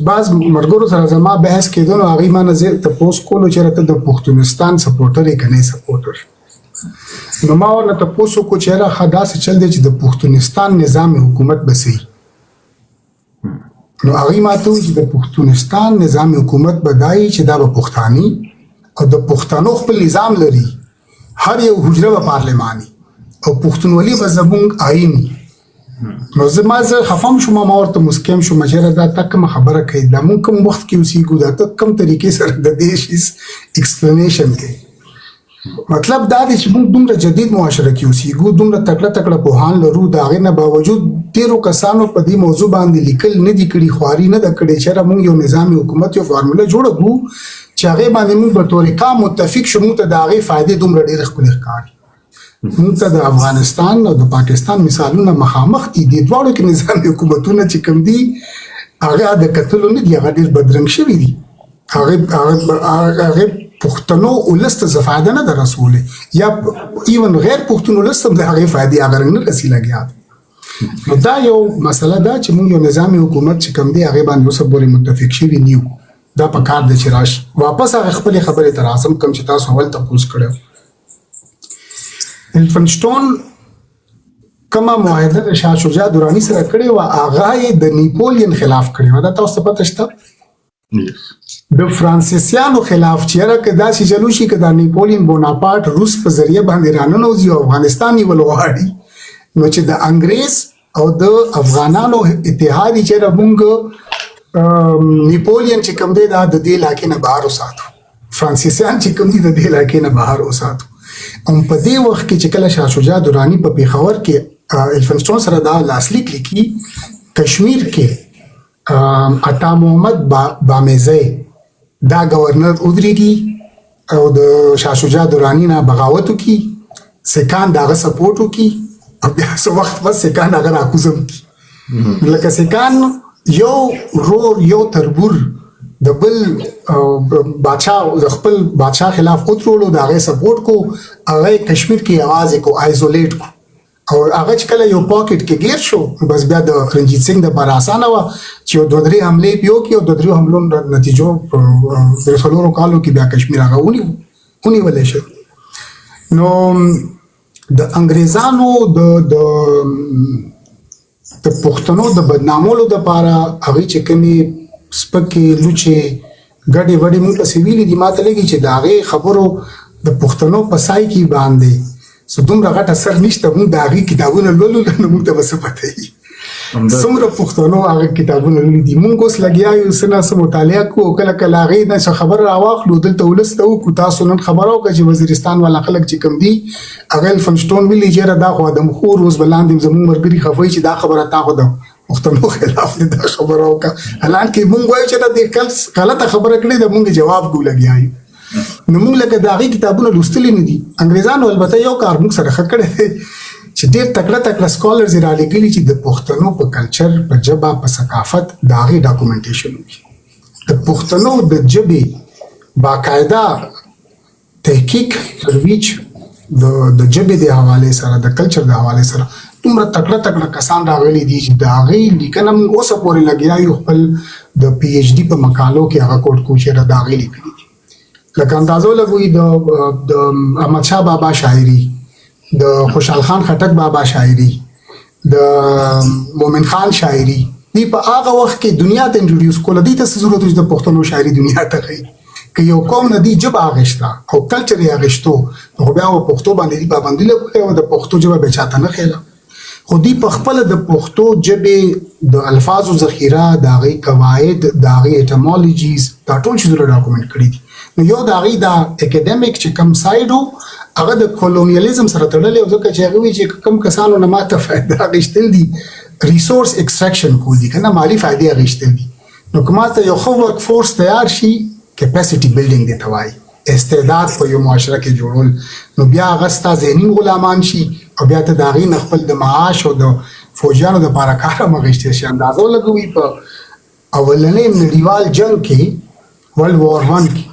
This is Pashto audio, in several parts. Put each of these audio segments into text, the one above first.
بعض مرګرو سره زما بحث کېدو، نو هغوی ما نه زه تپوس کولو چې راته د پښتونستان سپورټر یې که نه سپورټر. نو ما ورنه تپوس وکړو چې یاره ښه داسې چل دی چې د پښتونستان نظام حکومت به څه، نو هغوی ما ته وویل چې د پښتونستان نظام حکومت به دا وي چې دا به پښتاني او د پښتنو خپل نظام لري، هر یو حجره به پارلماني او پښتونولي به زمونږ آئین. نو زه ما زه خفم شوم، ما ورته مسکم شوم چې دا تا کومه خبره کوي، دا مونږ کوم وخت کې اوسېږو، دا ته کوم طریقې سره د دې شیز ایکسپلینیشن کوي؟ مطلب دا دی چې موږ دومره جدید معاشره کې اوسېږو، دومره تکړه تکړه پوهان لرو، د هغې نه باوجود ډېرو کسانو په دې موضوع باندې لیکل نه دي کړي، خواري نه ده کړې چې موږ یو نظام حکومت، یو فارموله جوړه کړو چې هغې باندې موږ به طور کام متفق شو. موږ ته د هغې فایدې دومره ډېرې ښکلې ښکاري. موږ ته د افغانستان او د پاکستان مثالونه مخامخ دي. د دواړو کې نظام حکومتونه چې کوم دي، هغه د کتلو نه دي، هغه ډېر بدرنګ شوي دي. هغه پښتنو ولس ته څه فایده نه ده رسولې، یا even غیر پښتون ولس ته د هغې فایدې هغه رنګ نه رسي لګیا. نو دا یو مسله ده چې موږ یو نظامي حکومت چې کوم دی، هغې باندې اوسه پورې متفق شوي نه یو. دا په کار دی چې راشي. واپس هغه خپلې خبرې ته راځم کوم چې تاسو اول تپوس کړی. الفنسټون کومه معاهده د شاه شجاع دراني سره کړې وه، هغه یې د نیپولین خلاف کړې وه. دا تاسو ته پته شته؟ د فرانسیسیانو خلاف، چې یاره که داسې چلو شي، که دا نیپولین بوناپارت روس په ذریعه باندې راننوځي او افغانستان نیول غواړي، نو چې د انګریز او د افغانانو اتحاد، چې مونږ نیپولین چې کوم دی، دا د دې علاقې نه بهر وساتو، فرانسیسیان چې کوم دي، د دې علاقې نه بهر وساتو. هم په دې وخت کې چې کله شاه شجاع دراني په پیښور کې الفنسټون سره دا لاسلیک لیکي، کشمیر کې عطا محمد بامیزی دا گورنر ودرېږي او د شاه شجاع دراني نه بغاوت وکړي، سکان داغه سپورټ وکړي او بیا څه وخت پس سکان هغه راکوزم کړي. لکه سکان یو رور یو تربور د بل بادشاه، د خپل بادشاه خلاف وترولو، د هغې سپورټ کو، هغه کشمیر کې یوازې کو، isolate کو، او هغه چې کله یو پاکټ کې ګیر شو، بس بیا د رنجیت سنګ د پر اسانه وه چې یو دوه درې حملې پیو کې او د درې حملو نتیجو په 3-4 کالو کې بیا کشمیر هغه ونیول شو. نو د انګریزانو د د د پښتنو د بدنامولو د پاره هغه چې کومې سپکې لوچې ګډې وډې مونږ پسې ویلي دي، ماته لګي چې د هغې خبرو د پښتنو په سایکي باندې څه دومره غټ اثر نشته. مونږ د هغې کتابونه لولو، نو مونږ ته به څه پته وي څومره پښتنو هغه کتابونه لولي دي؟ مونږ اوس لګیا یو، څه نه څه مطالعه کوو، کله کله هغې نه څه خبره راواخلو، دلته ولس ته وکړو. تاسو نن خبره وکړه چې وزیرستان والا خلک چې کوم دي، هغه الفنسټون ویلي چې یاره دا خو آدمخور. اوس به لاندې زمونږ ملګري خفه چې دا خبره تا خو د پښتنو خلاف دی دا خبره وکړه، حالانکه مونږ وایو چې دا د غلطه خبره کړې ده، مونږ جواب کو لګیا یو. نو مونږ لکه د هغې کتابونه لوستلي نه دي. انګریزانو البته یو کار مونږ سره ښه کړی دی چې ډېر تکړه تکړه scholars یې رالیږلي چې د پښتنو په کلچر، په ژبه، په ثقافت د هغې documentation وکړي. د پښتنو د ژبې باقاعده تحقیق، ترویج، د ژبې د حوالې سره، د کلچر د حوالې سره دومره تکړه تکړه کسان راغلي دي چې د هغې لیکنه موږ اوسه پورې لګیا یو، خپل د پی ایچ ډي په مقالو کې هغه quote کوو چې د هغې لیکلي دي. لکه اندازه ولګوئ، د احمد شاه بابا شاعري، د خوشحال خان خټک بابا شاعري، د مومن خان شاعري، دی په هغه وخت کې دنیا ته introduce کوله. دې ته څه ضرورت چې د پښتنو شاعري دنیا ته ښیي که یو قوم نه دی ژبه اغشته او کلچر یې اغشتو، نو بیا په پښتو باندې دی پابندي لګولې او د پښتو ژبه به چاته نه ښیله. خو دی په خپل د پښتو ژبې د الفاظو ذخیره، د هغې قواعد، د هغې etymologies، دا ټول چیزونه document کړي دي. نو یو د هغې دا اکیډمیک چې کوم side و، هغه د colonialism سره تړلی او ځکه چې هغه وی چې کوم کسانو نه ماته فایده اخیستل دي، resource extraction کول دي کنه، مالی فایدې اخیستل دي، نو که ماته یو ښه work force تیار شي، capacity building دی ته وایي، استعداد په یو معاشره کې جوړول، نو بیا هغه ستا ذهني غلامان شي او بیا ته د هغې نه خپل د معاش او د فوجیانو دپاره کار هم اخیستی شي. اندازه ولګوي، په اولنۍ نړیوال جنګ کې، World War One کې،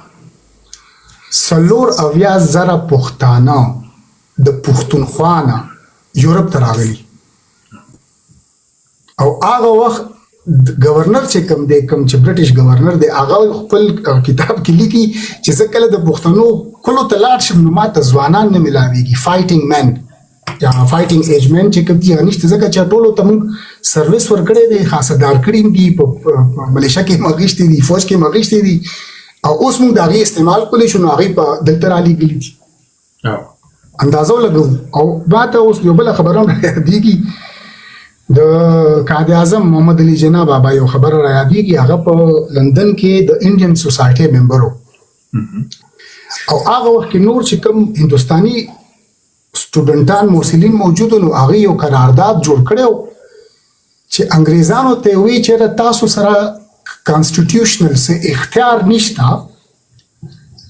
74,000 پښتانه د پښتونخوا نه یورپ ته راغلي او هغه وخت گورنر چې کوم دی، کوم چې برټش گورنر دی، هغه خپل کتاب کې لیکي چې زه کله د پښتنو کلو ته لاړ شم نو ماته ځوانان نه ملاويږي، fighting men یا fighting age men چې کوم دي هغه نشته، ځکه چې ټولو ته موږ service ورکړی دی، خاصه دار کړي دي، په ملیشه کې مغشتي دي، فوج کې مغشتي دي، او اوس موږ د هغې استعمال کولی شو، نو هغې په دلته رالیږلي دي. اندازه ولګو. او ما ته اوس یو بله خبره هم یادېږي، د قائد اعظم محمد علي جناح بابا یو خبره را یادېږي. هغه په لندن کې د انډین سوسایټي member و، او هغه وخت کې نور چې کوم هندوستاني سټوډنټان محصلین موجود، نو هغه یو قرارداد جوړ کړو چې انګریزانو ته وی چې تاسو سره constitutional څه اختیار نشته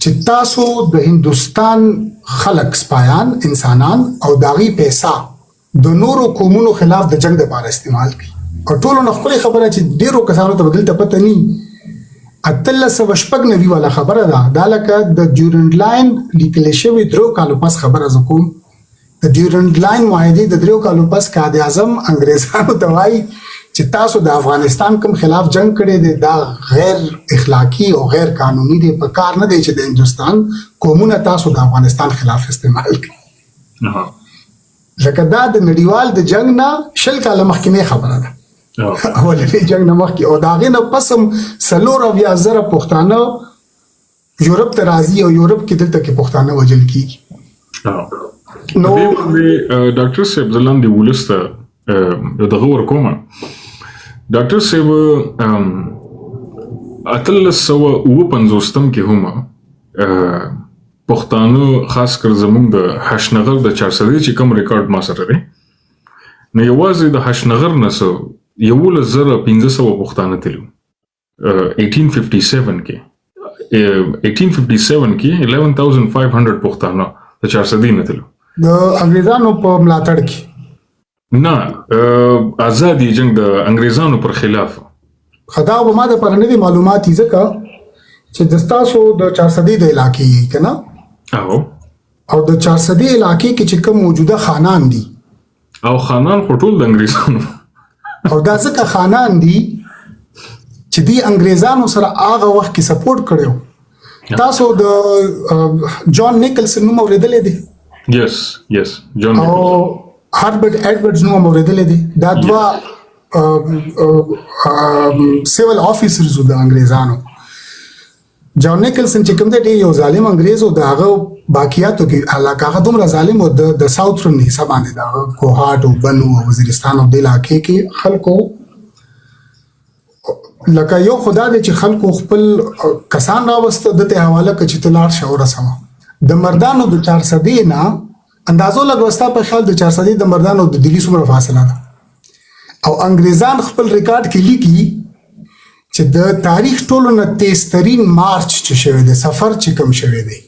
چې تاسو د هندوستان خلک، سپایان، انسانان او د هغې پیسه د نورو قومونو خلاف د جنگ لپاره استعمال کړي. او ټولو نه ښکلې خبره چې ډیرو کسانو ته دلته پته نی، 1896 والا خبره ده، دا لکه د ډیورنډ لاین لیکل شوی 3 کالو پس خبره زه کوم. د ډیورنډ لاین معاهدې د 3 کالو پس قائد اعظم انګریزانو ته وایي چې تاسو د افغانستان کوم خلاف جنگ کړی دی، دا غیر اخلاقی او غیر قانوني دی، په کار نه دی چې د هندوستان قومونه تاسو د افغانستان خلاف استعمال کړي. لکه دا د نړیوال د جنگ نه 20 کاله مخکینی خبره ده، اولنې جنگ نه مخکې. او د هغې نه پس هم 74,000 پښتانه یورپ ته راځي او یورپ کې دلته کې پښتانه وژل کیږي. نو دې باندې ډاکټر صاحب زه لاندې ولس ته یو دغه ورکوم. ډاکټر صاحب، 1857 کې هم پښتانه، خاص کر زموږ د هشنغر د چارسدې چې کوم ریکارډ ما سره دی، نو یوازې د هشنغر نه څه 11,500 پښتانه تلو 1857 کې. 1857 کې 11,500 پښتانه د چارسدې نه تلو. د انګریزانو په ملاتړ کې؟ نه، ازادي جنگ د انګریزانو پر خلاف. خدا به ما د پر نه دي معلومات، ځکه چې د تاسو د چارسدې د علاقې یې کنه؟ او او د چارسدې علاقې کې چې کوم موجوده خانان دي، او خانان خو ټول د انګریزانو. او دا ځکه خانان دي چې دی انګریزانو سره هغه وخت کې support کړو. تاسو د جان نیکلسن نوم اورېدلی دی؟ یس، جان. او هربرت ایډورډز نوم اورېدلی دی؟ دا دوه civil officers د انګریزانو. جان نیکلسن چې کوم دی، ډېر یو ظالم انګریز او د هغه باقیاتو کې علاقه، هغه دومره ظالم او د southern حصہ باندې، د هغه کوهاټ او بنو او وزیرستان او د علاقې کې خلکو، لکه یو خدا دی چې خلکو خپل کسان راوسته د ته حواله کړ چې ته لاړ شه ورسوه. د مردانو د چارسدې نه اندازو لګوستا په خیال د چارسدې د مردانو د دلی څومره فاصله ده؟ او انګریزان خپل ریکارډ کې لیکي چې د تاریخ ټولو نه تیز ترین مارچ چې شوی دی، سفر چې کم شوی دی،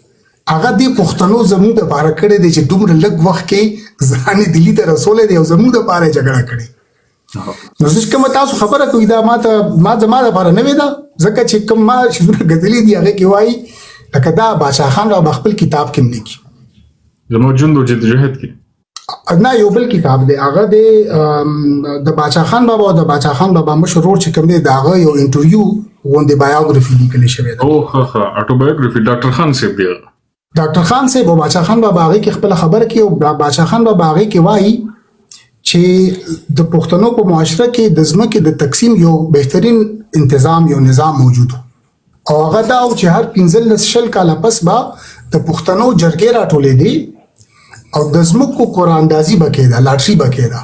هغه د پښتنو زموږ د پاره کړی دی چې دومره لږ وخت کې ځان دلی ته رسولې دی او زموږ د پاره جګړه کړې. نو زه چې کوم تاسو خبره کوي، دا ما ته ما زما د پاره نه وې ده، ځکه چې کوم ما چې کتلې دي هغه کې وایي، لکه دا باچا خان را خپل کتاب کې لیکي. زموږ ژوند او جدوجهد کې؟ نه، یو بل کتاب دی، هغه دی د باچا خان بابا او د باچا خان بابا مشر ورور چې کوم دی، د هغه یو انټرویو غوندې biography لیکل شوې ده. او ښه ښه، autobiography، ډاکټر خان صاحب دی هغه. ډاکټر خان صاحب او باچا خان بابا هغه کې خپل خبره کوي، او باچا خان بابا هغه کې وایي چې د پښتنو په معاشره کې د ځمکې د تقسیم یو بهترین انتظام، یو نظام موجود و، او هغه دا و چې هر 15 20 کاله پس به د پښتنو جرګې راټولېدې او د ځمکو قرعه اندازي به کېده، لاټري به کېده.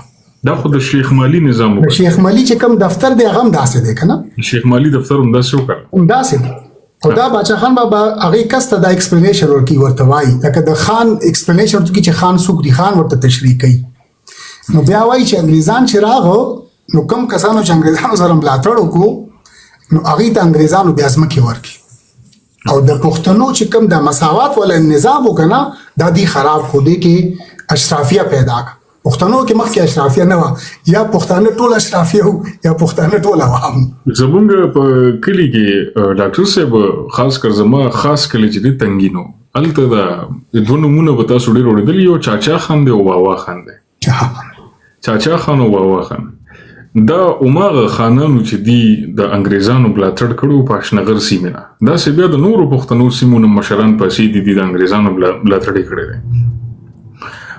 دا خو د شیخ مالي نظام د وکړ. شیخ ملي چې کوم دفتر دی، هغه هم داسې دی که نه؟ شیخ مالي دفتر هم داسې وکړ. هم داسې دی. او دا باچا خان بابا هغه کس ته دا explanation ورکوي، ورته وایي، لکه د خان explanation ورکوي چې خان څوک دی، خان ورته تشریح کوي. نو بیا وایي چې انګریزان چې راغو، نو کم کسانو چې انګریزانو سره ملاتړ وکړو، نو هغه ته انګریزانو بیا ځمکې ورکړي، او د پښتنو چې کوم د مساوات ولا نظام وکنه، دا دی خراب کو دی کې اشرافیه پیدا کړه. پښتنو کې مخکې اشرافیه نه وه، یا پښتانه ټول اشرافیه وو یا پښتانه ټول عوام. زمونږ په کلي کې ډاکټر صاحب، خاص کر زما خاص کلی چې دی تنګینو، هلته دا دوه نومونه به تاسو ډېر اورېدلي، یو چاچا خان دی او واوا خان دی. چاچا خان او واوا خان. دا هماغه خانانو چې دی د انګریزانو ملاتړ کړو په اشنغر سیمه نه، داسې بیا د نورو پښتنو سیمو نه مشران پاسې دي، د انګریزانو ملاتړ یې کړی دی.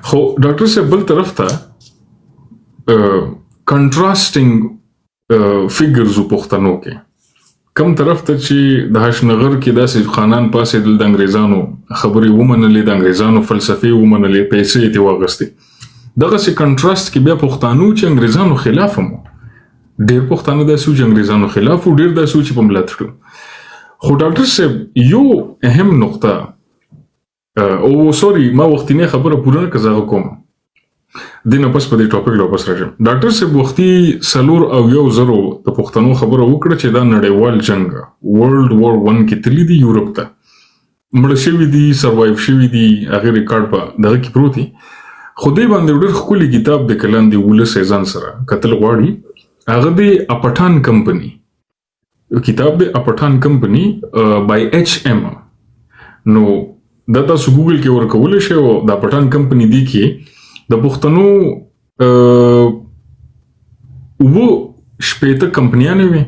خو ډاکټر صاحب، بل طرف ته کنټراسټینګ فیګرز پښتنو کې، کم طرف ته چې د هشنغر کې داسې خانان پاسېدل، د انګریزانو خبرې ومنلې، د انګریزانو فلسفې ومنلې، پیسې یې ترې واخیستې، دغسې کنټراست کې بیا پښتانو چې انګریزانو خلاف هم، ډېر پښتانه داسې وو چې انګریزانو خلاف وو، ډېر داسې وو چې په ملاتړ. خو ډاکټر صاحب، یو اهم نقطه، او sorry، ما وختینه خبره پوره نه کړه، هغه کوم دینه پس په دې topic له واپس راځم. ډاکټر صاحب، وختي 74,000 د پښتنو خبره وکړه چې دا نړیوال جنگ World War 1 کې تللی دي، یورپ ته مړ شوي دي، survive شوي دي، هغه ریکارډ په دغه کې پروت دی. خو دې باندې ډېر ښکلی کتاب د کلان دی ولس ځان سره کتل غواړي، هغه دی اپټان کمپنی کتاب دی، اپټان کمپنی بای ایچ ایم. نو دا تاسو ګوګل کې ورکول شئ. او د اپټان کمپنی دی کې د پښتنو 67 کمپنیانې وې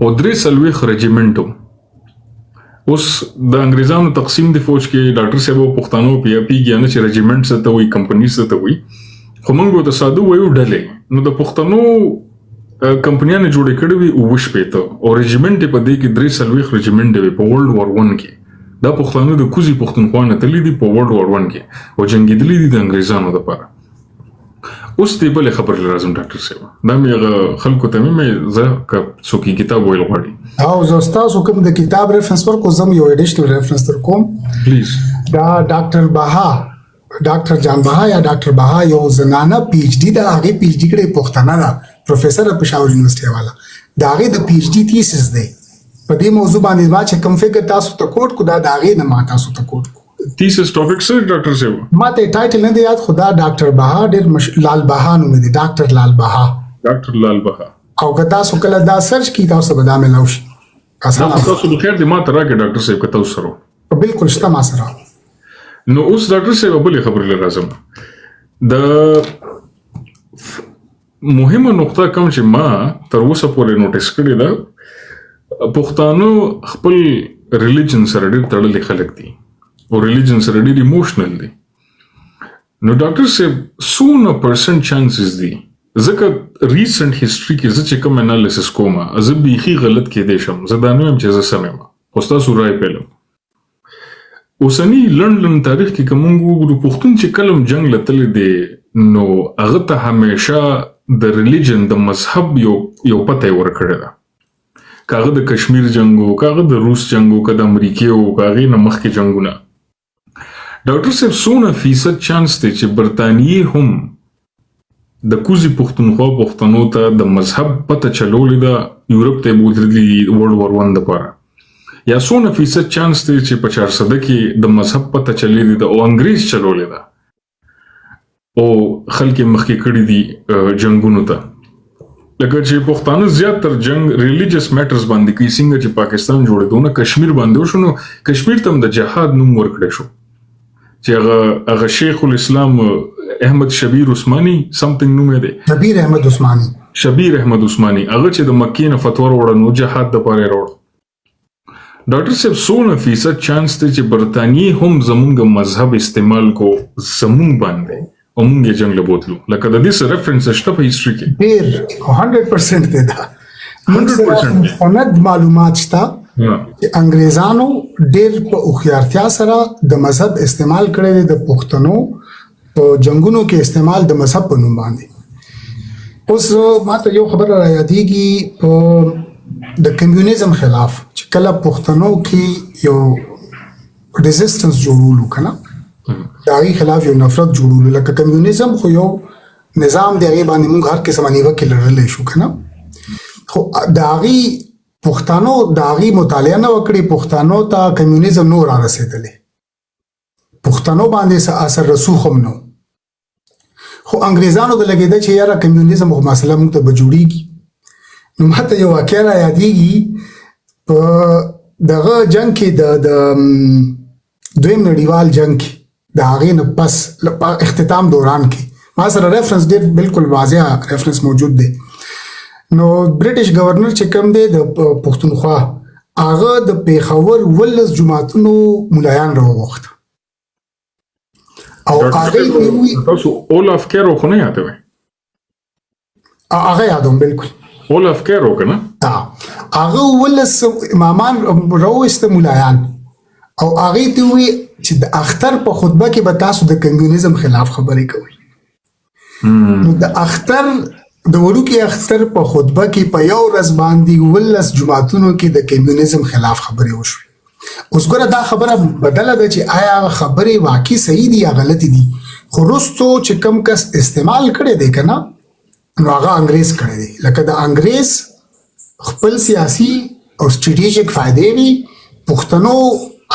او 43 رجیمنټو. اوس د انګریزانو تقسیم د فوج کې ډاکټر صاحب پښتنو پی پیږي نه چې رجیمنټ څه ته وایي، کمپنی څه ته وایي، خو موږ ته ساده وایو ډلې. نو د پښتنو کمپنیانې جوړې کړې وي 67 او رجیمنټ په دې کې 43 رجیمنټ وي په World War 1 کې. دا پښتانه د کوزي پښتونخوا نه تللي دي په World War 1 کې او جنګېدلي دي د انګریزانو دپاره. اوس دې بلې خبرې له راځم ډاکټر صاحب، دا مې هغه خلکو ته مې زه که څوک یې کتاب ویل غواړي. او زه تاسو کوم د کتاب reference ورکو، زم یو additional reference در کوم. Please. دا ډاکټر بها، ډاکټر جان بها یا ډاکټر بها، یو زنانه پی ایچ ډي ده، هغې پی ایچ ډي کړې، پښتنه ده، پروفیسر پېښور یونیورسټي والا، د هغې د پی ایچ ډي thesis دی په دې موضوع باندې. ما چې کوم فکر تاسو ته quote کو، دا د هغې نه ما تاسو ته quote کو. Thesis topic څه ډاکټر صاحب؟ ما ته title نه دی یاد، خو دا ډاکټر بها ډېر لال بها نوم دی، ډاکټر لال بها. ډاکټر لال بها. او که تاسو کله دا search کی، تاسو به دا ملاو شي. دا تاسو بخیر دی، ما ته راکړئ ډاکټر صاحب که تاسو سره. بالکل، شته ما سره. نو اوس ډاکټر صاحب بلې خبرې له راځم. د مهمه نقطه کوم چې ما تر اوسه پورې notice کړې ده، پښتانه خپل religion سره ډېر تړلي خلک دي او religion سره ډېر emotional دي. نو ډاکټر صاحب، څونه percent chances دي، ځکه recent history کې زه چې کوم analysis کوم، زه بیخي غلط کېدای شم، زه دا نه وایم چې زه سم یم، خو ستاسو رای پیلم. اوسنی لنډ لنډ تاریخ کې که موږ وګورو، پښتون چې کله هم جنګ له تللی دی، نو هغه ته همیشه د religion، د مذهب یو پته یې ورکړې ده. که هغه د کشمیر جنګ و، که هغه د روس جنګ و، که د امریکې و، که هغې نه مخکې جنګونه، ډاکټر صاحب، څونه فیصد چانس دی چې برتانیې هم د کوزي پښتونخوا پښتنو ته د مذهب پته چلولې ده، یورپ ته یې بوتللي دي World War 1 دپاره، یا څونه فیصد چانس دی چې په چارسده کې د مذهب پته چلېدې ده او انګریز چلولې ده او خلک یې مخکې کړي دي جنګونو ته؟ لکه چې پښتانه زیات تر جنگ religious matters باندې کوي، څنګه چې پاکستان جوړېدو نه کشمیر باندې وشو، نو کشمیر ته هم د جهاد نوم ورکړی شو چې هغه شیخ الاسلام احمد شبیر عثماني something نوم یې دی. شبیر احمد عثماني. شبیر احمد عثماني، هغه چې د مکې نه فتوا راوړه، نو جهاد دپاره یې راوړه. ډاکټر صاحب، څونه فیصد چانس دی چې برتانیې هم زمونږ مذهب استعمال کو زمونږ باندې او مونږ یې جنګ له بوتلو؟ لکه د دې څه reference شته په history کې؟ ډېر، 100% دی دا. 100%. مستند معلومات شته چې انګریزانو ډېر په هوښیارتیا سره د مذهب استعمال کړی دی، د پښتنو په جنگونو کې استعمال د مذهب په نوم باندې. اوس ماته یو خبره را یادېږي، په د کمیونیزم خلاف چې کله پښتنو کې یو resistance جوړولو کنه، د هغې خلاف یو نفرت جوړولو، لکه کمیونیزم خو یو نظام دی، هغې باندې موږ هر قسمه نیوکې لرلی شو کنه، خو د هغې پښتنو د هغې مطالعه نه وکړي، پښتنو ته کمیونیزم نور را رسېدلی، پښتنو باندې څه اثر رسوخ هم نه. خو انګریزانو ته لګېده چې یاره کمیونیزم خو مسله موږ ته به جوړېږي. نو ماته یو واقعه را یادېږي، په دغه جنګ کې، د دویم نړیوال جنګ کې، د هغې نه پس په اختتام دوران کې، ما سره reference ډېر بالکل واضح reference موجود دی. نو برټش گورنر چې کوم دی د پښتونخوا، هغه د پیښور 17 جماعتونو ملایان راوغوښت او هغه تاسو اولاف کیرو خو نه یادوي؟ هغه یادوم، بالکل. اولاف کیرو کنه؟ هغه 17 امامان راوست، ملایان، او هغه ته وی چې د اختر په خطبه کې به تاسو د کمیونیزم خلاف خبرې کوئ. نو د اختر، د وړوکي اختر په خطبه کې په یو ورځ باندې 17 جماعتونو کې د کمیونیزم خلاف خبرې وشوې. اوس ګوره، دا خبره بدله ده چې آیا خبرې واقعي صحیح دي یا غلطي دي، خو وروستو چې کم کس استعمال کړي دی کنه، نو هغه انګريز کړی دی. لکه د انګريز خپل سیاسي او ستراتیژیک فائدې وي، پښتنو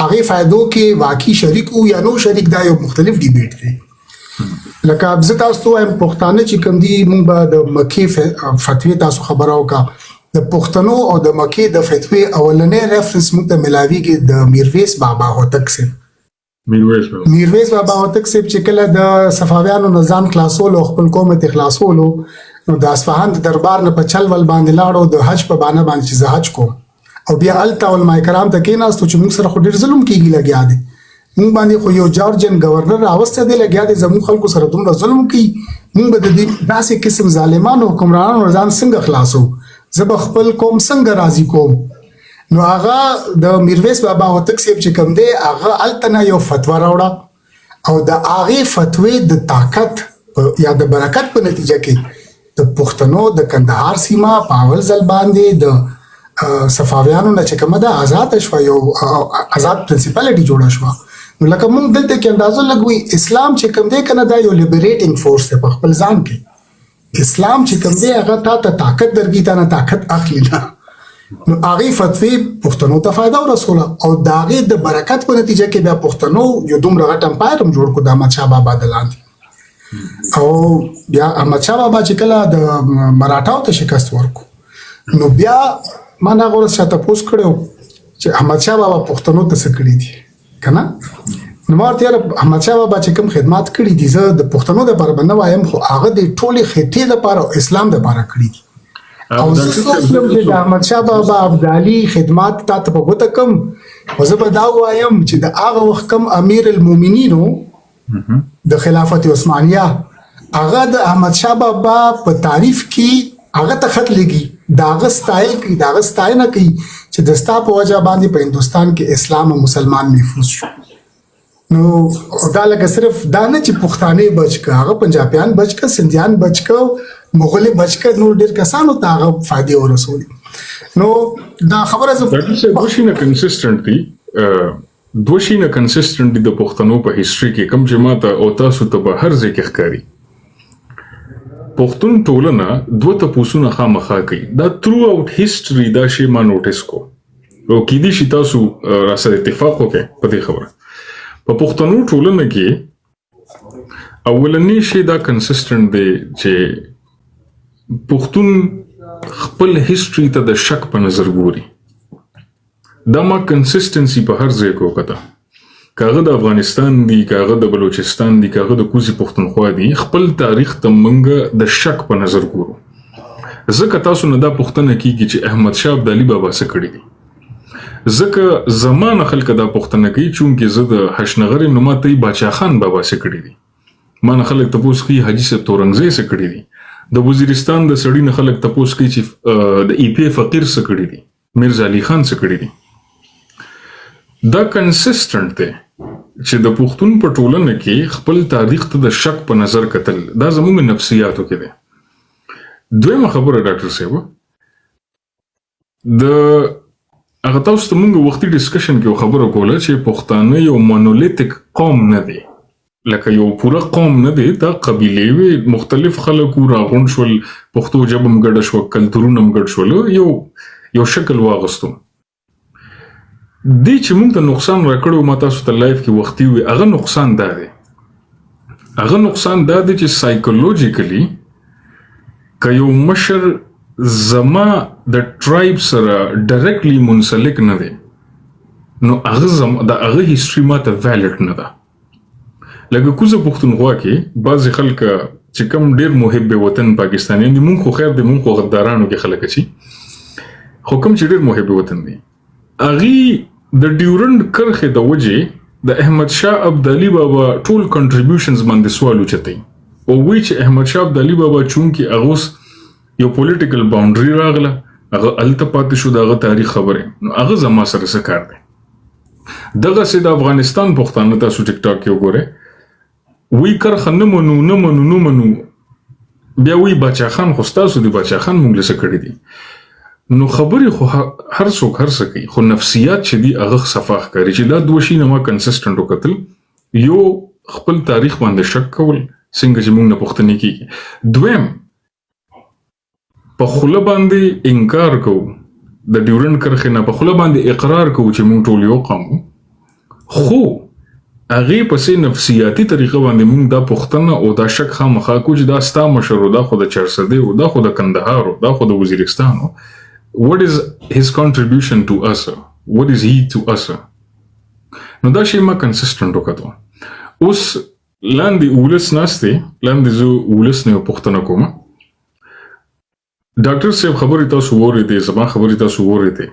هغه فائدو کې واقعي شریک وو یا نو شریک، دا یو مختلف debate دی. لکه زه تاسو ته وایم، پښتانه چې کوم دي، مونږ به د مکې فتوی تاسو خبره وکړه. د پښتنو او د مکې د فتوی اولنې reference مونږ ته ملاویږي د میرویس بابا هوتک صاحب. میرویس بابا. میرویس بابا هوتک صاحب چې کله د صفاویانو نه ځان خلاصولو، خپل قوم ته خلاصولو، نو د اصفهان د دربار نه په چل ول باندې لاړو، د حج په بانه باندې چې زه حج کوم، او بیا هلته علما کرام ته کېناستو چې موږ سره خو ډېر ظلم کېږي، لګیا دی موږ باندې خو یو جارجن گورنر راوسته دی، لګیا دی زموږ خلکو سره دومره ظلم کوي، موږ به د دې داسې قسم ظالمانو حکمرانانو ځان څنګه خلاصو؟ زه به خپل قوم څنګه راضي کوم؟ نو هغه د میرویس بابا هوتک صاحب چې کوم دی، هغه هلته نه یو فتوا راوړه او د هغې فتوی د طاقت یا د برکت په نتیجه کې د پښتنو د کندهار سیمه په اول ځل باندې د صفاویانو نه چې کومه ده آزاد شوه، یو آزاد principality جوړه شوه. نو لکه موږ دلته کې اندازه لګوي، اسلام چې کوم دی کنه، دا یو liberating force دی په خپل ځان کې. اسلام چې کوم دی، هغه تا ته طاقت درکوي، تا نه طاقت اخلي نه. نو هغه فتوی پښتنو ته فائدہ ورسوله او د هغې د برکت په نتیجه کې بیا پښتنو یو دومره غټ empire هم جوړ کړ د احمد شاه بابا د لاندې. او بیا احمد شاه بابا چې کله د مراټاو ته شکست ورکو، نو بیا ما نه غوړ شاته پوس کړو چې احمد شاه بابا پښتنو ته څه کړی دي کنه. نو ما ورته، یاره، احمد شاه بابا چې کوم خدمات کړی دي، زه د پښتنو لپاره به نه وایم، خو هغه د ټولې خطې لپاره او اسلام لپاره کړی دي. او زه سوچ لم چې د احمد شاه بابا ابدالي خدمات تا ته په ګوته کم، خو زه به دا وایم چې د هغه وخت کم امیر المؤمنینو د خلافت عثمانیه، هغه د احمد شاه بابا په تعریف کې هغه ته خط لګي، داغه ستایل کوي، داغه ستاینه کوي چې د ستا په وجه باندې په هندستان کې اسلام او مسلمان محفوظ شو. نو دا لکه صرف دا نه چې پښتانه بچ که، هغه پنجابیان بچ که، سندیان بچ که، مغول بچ که، نور ډیر کسانو ته هغه فائدې ورسولې. نو دا خبره زه ډاکټر صاحب، دوه شیونه consistent دي، دوه شیونه consistent دي د پښتنو په history کې، کوم چې ماته او تاسو ته به هر ځای کې ښکاري. پښتون ټولنه دوه تپوسونه خامخا کوي. دا throughout history دا شی ما notice کو او کیدی شي تاسو را سره اتفاق وکړئ په دې خبره. په پښتنو ټولنه کې اولنی شی دا consistent دی چې پښتون خپل history ته د شک په نظر ګوري. دا ما consistency په هر ځای کې وکته، که هغه د افغانستان دی، که هغه د بلوچستان دی، که هغه د کوزي پښتونخوا دی، خپل تاریخ ته مونږ د شک په نظر ګورو. ځکه تاسو نه دا پوښتنه کیږي چې احمد شاه ابدالي بابا څه کړي دي. ځکه زما نه خلک دا پوښتنه کوي، چونکې زه د هشنغر یم، نو ما ته یې باچا خان بابا څه کړي دي. ما نه خلک تپوس کوي حاجي صاحب تورنګزی څه کړي دي. د وزیرستان د سړي نه خلک تپوس کوي چې د ای پی فقیر څه کړي دي، میرزا علي خان څه کړي دي. دا consistent دی چې د پښتون په ټولنه کې خپل تاریخ ته د شک په نظر کتل دا زموږ نفسیاتو کې دی. دویمه خبره ډاکټر صاحب، د هغه تاسو ته مونږ وختي discussion کې خبره کوله چې پښتانه یو monolithic قوم نه دی، لکه یو پوره قوم نه دی. دا قبیلې وې، مختلف خلک وو، راغونډ شول، پښتو ژبه هم ګډه شوه، کلتورونه هم ګډ شول، یو یو شکل واغستو. دې چې مونږ ته نقصان راکړو، ما تاسو ته live کې وختي وي، هغه نقصان دا دی، هغه نقصان دا دی چې psychologically که یو مشر زما د tribe سره directly منسلک نه دی، نو هغه د هغه history ما ته valid نه ده. لکه کوزه پښتونخوا کې بعضې خلک چې کوم ډیر محب وطن پاکستانیان دي، مونږ خو خیر دی، مونږ خو غدارانو کې خلک چی، خو کوم چې ډیر محب وطن دي، هغوی د ډیورنډ کرښې د وجې د احمد شاه ابدالي بابا ټول contributions باندې سوال اوچتوي او وایي چې احمد شاه ابدالي بابا چونکې هغه اوس یو political boundary راغله، هغه هلته پاتې شو، د هغه تاریخ خبرې، نو هغه زما سره څه کار دی؟ دغسې د افغانستان پښتانه تاسو ټیک ټاک کې وګورئ، وی کرښه نه منو، نه منو، نه منو. بیا وی باچا خان خو ستاسو دی، باچا خان مونږ له څه کړي دي؟ نو خبرې خو هر څوک هر څه کوي، خو نفسیات چې دي هغه صفا ښکاري چې دا دوه شیونه ما consistent وکتل. یو خپل تاریخ باندې شک کول، څنګه چې مونږ نه پوښتنې کېږي. دویم په خوله باندې انکار کوو د ډیورنډ کرښې نه، په خوله باندې اقرار کوو چې مونږ ټول یو قوم، خو هغې پسې نفسیاتي طریقه باندې مونږ دا پوښتنه او دا شک خامخا کوو چې دا ستا مشر و، دا خو د چارسدې و، دا خو د کندهار و، دا خو د وزیرستان و. What is his contribution to us? What is he to us? نو دا شی ما consistent وکتو. اوس لاندې ولس ناست دی، لاندې زه ولس نه یو پوښتنه کوم. ډاکټر صاحب خبرې تاسو واورېدې، زما خبرې تاسو واورېدې.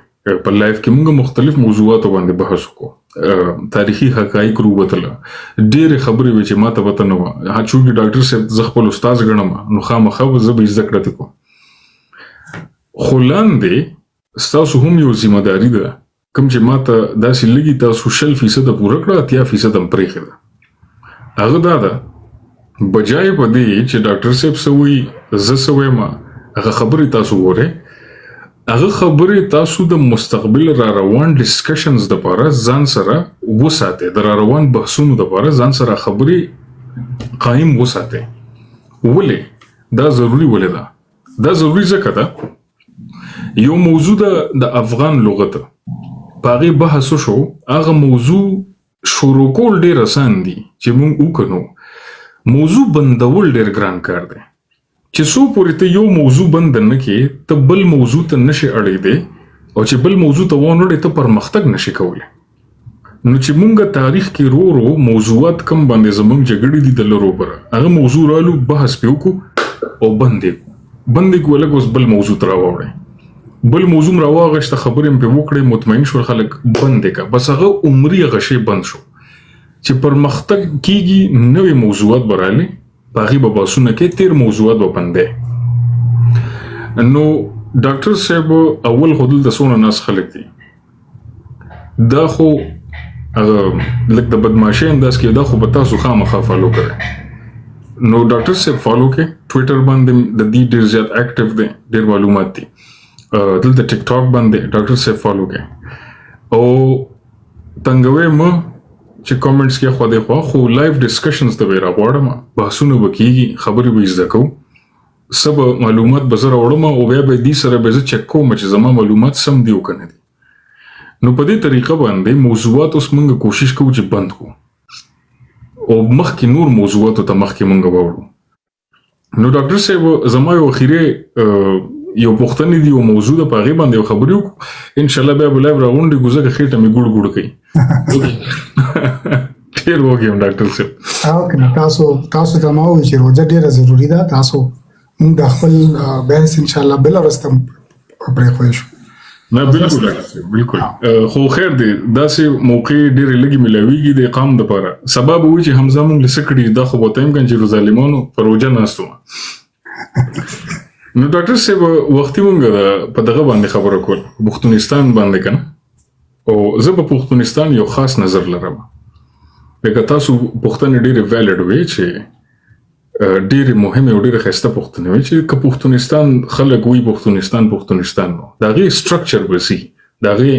په live کې موږ مختلف موضوعاتو باندې بحث وکړو، تاریخي حقایق رووتله، ډېرې خبرې وې چې ما ته پته نه وه. چونکې ډاکټر صاحب زه خپل استاد ګڼم، نو خامخا به زه به یې زده کړه ترې کوم. خو لاندې ستاسو هم یو ذمه داري ده، کوم چې ما ته داسې لږي تاسو 20% پوره کړه، 80% هم پرېښې ده. هغه دا ده، بجای په دې چې ډاکټر صاحب څه وایي، زه څه وایم، هغه خبرې تاسو وګورئ، هغه خبرې تاسو د مستقبل را روان discussions دپاره ځان سره وساتئ، د را روان بحثونو دپاره ځان سره خبرې قایم وساتئ. ولې دا ضروري؟ ولې ده دا ضروري؟ ځکه ده یو موضوع ده د افغان لغت، په هغې بحث وشو. هغه موضوع شروع کول ډېر اسان دي چې مونږ وکنو، موضوع بندول ډېر ګران کار دی. چې څو پورې ته یو موضوع بند نه کې، ته بل موضوع ته نشې اړېدی، او چې بل موضوع ته وانه ته پرمختګ نشې کولی. نو چې مونږ تاریخ کې رو رو موضوعات کم باندې زمونږ جګړې دي د لرو بره، هغه موضوع رالو، بحث پې وکړو او بند یې کړو، بند یې کړو. لږ اوس بل موضوع ته راواوړئ، بل موضوع م راواغېسته، خبرې م پې وکړې، مطمئن شول خلک، بند یې کړه. بس هغه عمري هغه شی بند شو. چې پرمختګ کیږي، نوې موضوعات به رالي، په هغې به بحثونه کوي، تېر موضوعات به بندی. نو ډاکټر صاحب، اول خو دلته څونه ناست خلک دي، دا خو هغه لږ د بدمعاشۍ انداز کې، دا خو به تاسو خامخا follow کړئ. نو ډاکټر صاحب follow کړئ، ټویټر باندې د دې ډېر زیات active دی، ډېر معلومات دي. دلته ټیک ټاک باندې ډاکټر صاحب follow کړئ او تنګوي مه چې comments کې خو دی خو خو live discussions ته به راغواړم. بحثونه به کیږي، خبرې به زده کوو، څه به معلومات به زه راوړم او بیا به دې سره به زه چک کوم چې زما معلومات سم دي او که نه دي. نو په دې طریقه باندې موضوعات اوس موږ کوشش کوو چې بند کړو او مخکې نور موضوعاتو ته مخکې موږ واوړو. نو ډاکټر صاحب، زما یو اخیری یو پوښتنې دي، یو موضوع ده، په هغې باندې یو خبرې وکړو. انشاءالله بیا به live راغونډې کړو، ځکه خېټه مې ګوړ ګوړ کوي، ډېر وږی یم ډاکټر صاحب. okay، تاسو ته ما وویل چې روژه ډېره ضروري ده. تاسو موږ د خپل بحث ان شاء الله بل ورځ ته پرېښودی شو. نه، بالکل ډاکټر صاحب، بالکل. خو خیر دی، داسې موقع ډېرې لږې ملاویږي د قام دپاره. سبا به وي چې حمزه مونږ له څه کړي، دا خو به ته هم کړم چې ظالمانو پر روژه ناست وم. نو ډاکټر صاحب، وختي مونږ په دغه باندې خبره کول، پښتونستان باندې که نه، او زه په پښتونستان یو خاص نظر لرم. لکه تاسو پوښتنې ډېرې valid وې چې ډېرې مهمې او ډېرې ښایسته پوښتنې وې چې که پښتونستان خلک وي، پښتونستان پښتونستان، نو د هغې structure به څه، د هغې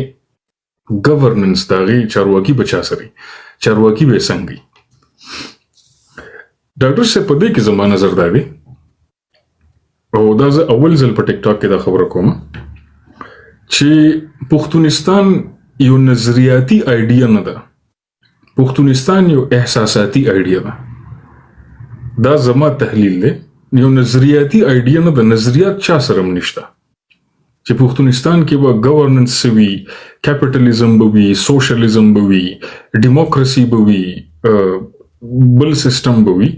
governance، د هغې چارواکي به چا سره، چارواکي به یې څنګه وي؟ ډاکټر صاحب، په دې کې زما نظر دا دی، او دا زه اول ځل په ټیک ټاک کې دا خبره کوم، چې پښتونستان یو نظریاتي idea نه ده، پښتونستان یو احساساتي idea ده. دا زما تحلیل دی. یو نظریاتي idea نه ده، نظریات چا سره هم نشته چې پښتونستان کې به governance څه وي، capitalism به وي، socialism به وي، ډیموکراسي به وي، بل سیستم به وي.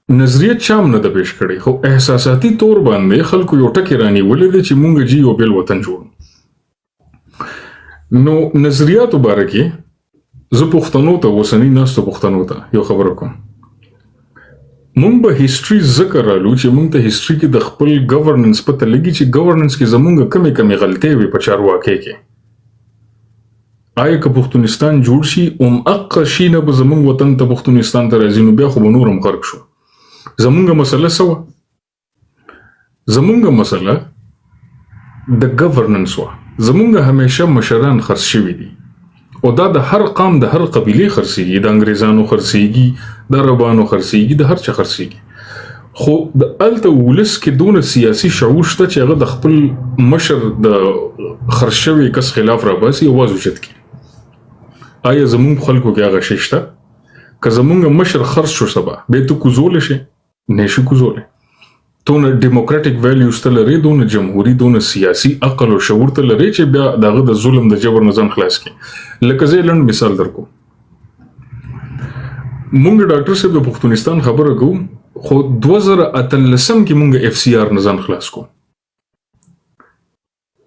نظریه چا هم نه ده پیش کړې، خو احساساتي طور باندې خلکو یو ټکی رانیولی دی چې مونږ جی یو بل وطن جوړو. نو نظریاتو باره کې زه پښتنو ته، اوسني ناستو پښتنو ته یو خبره کوم. مونږ به هیسټري ځکه رالو چې مونږ ته هیسټري کې د خپل ګورننس پته لګي چې ګورننس کې زمونږ کمې کمې غلطۍ وي په چارواکۍ کې. آیا که پښتونستان جوړ شي اوم اقه شي نه به زمونږ وطن ته پښتونستان ته راځي، نو بیا خو به نور هم غرق شو. زمونږ مسله څه وه؟ زمونږ مسله د ګورننس وه. زمونږ همیشه مشران خرڅ شوي دي او دا د هر قام د هر قبیلې خرڅېږي، د انګریزانو خرڅېږي، د عربانو خرڅېږي، د هر چا خرڅېږي. خو د هلته ولس کې دونه سیاسي شعور شته چې هغه د خپل مشر د خرڅ شوي کس خلاف راباسي، اواز اوچت کړي. آیا زمونږ خلکو کې هغه شی شته؟ که زمونږ مشر خرڅ شو سبا بیا ته کوزولی شې؟ نه شي کوزولی. دونه ډیموکراټیک ویلیوز ته لرې، دونه جمهوري، دونه سیاسي عقل او شعور ته لرې چې بیا د هغه د ظلم د جبر نه ځان خلاص کړي. لکه زه یې لنډ مثال درکوم. مونږ ډاکټر صاحب د پښتونستان خبره کوو، خو 2018 کې مونږ اف سی آر نه ځان خلاص کو.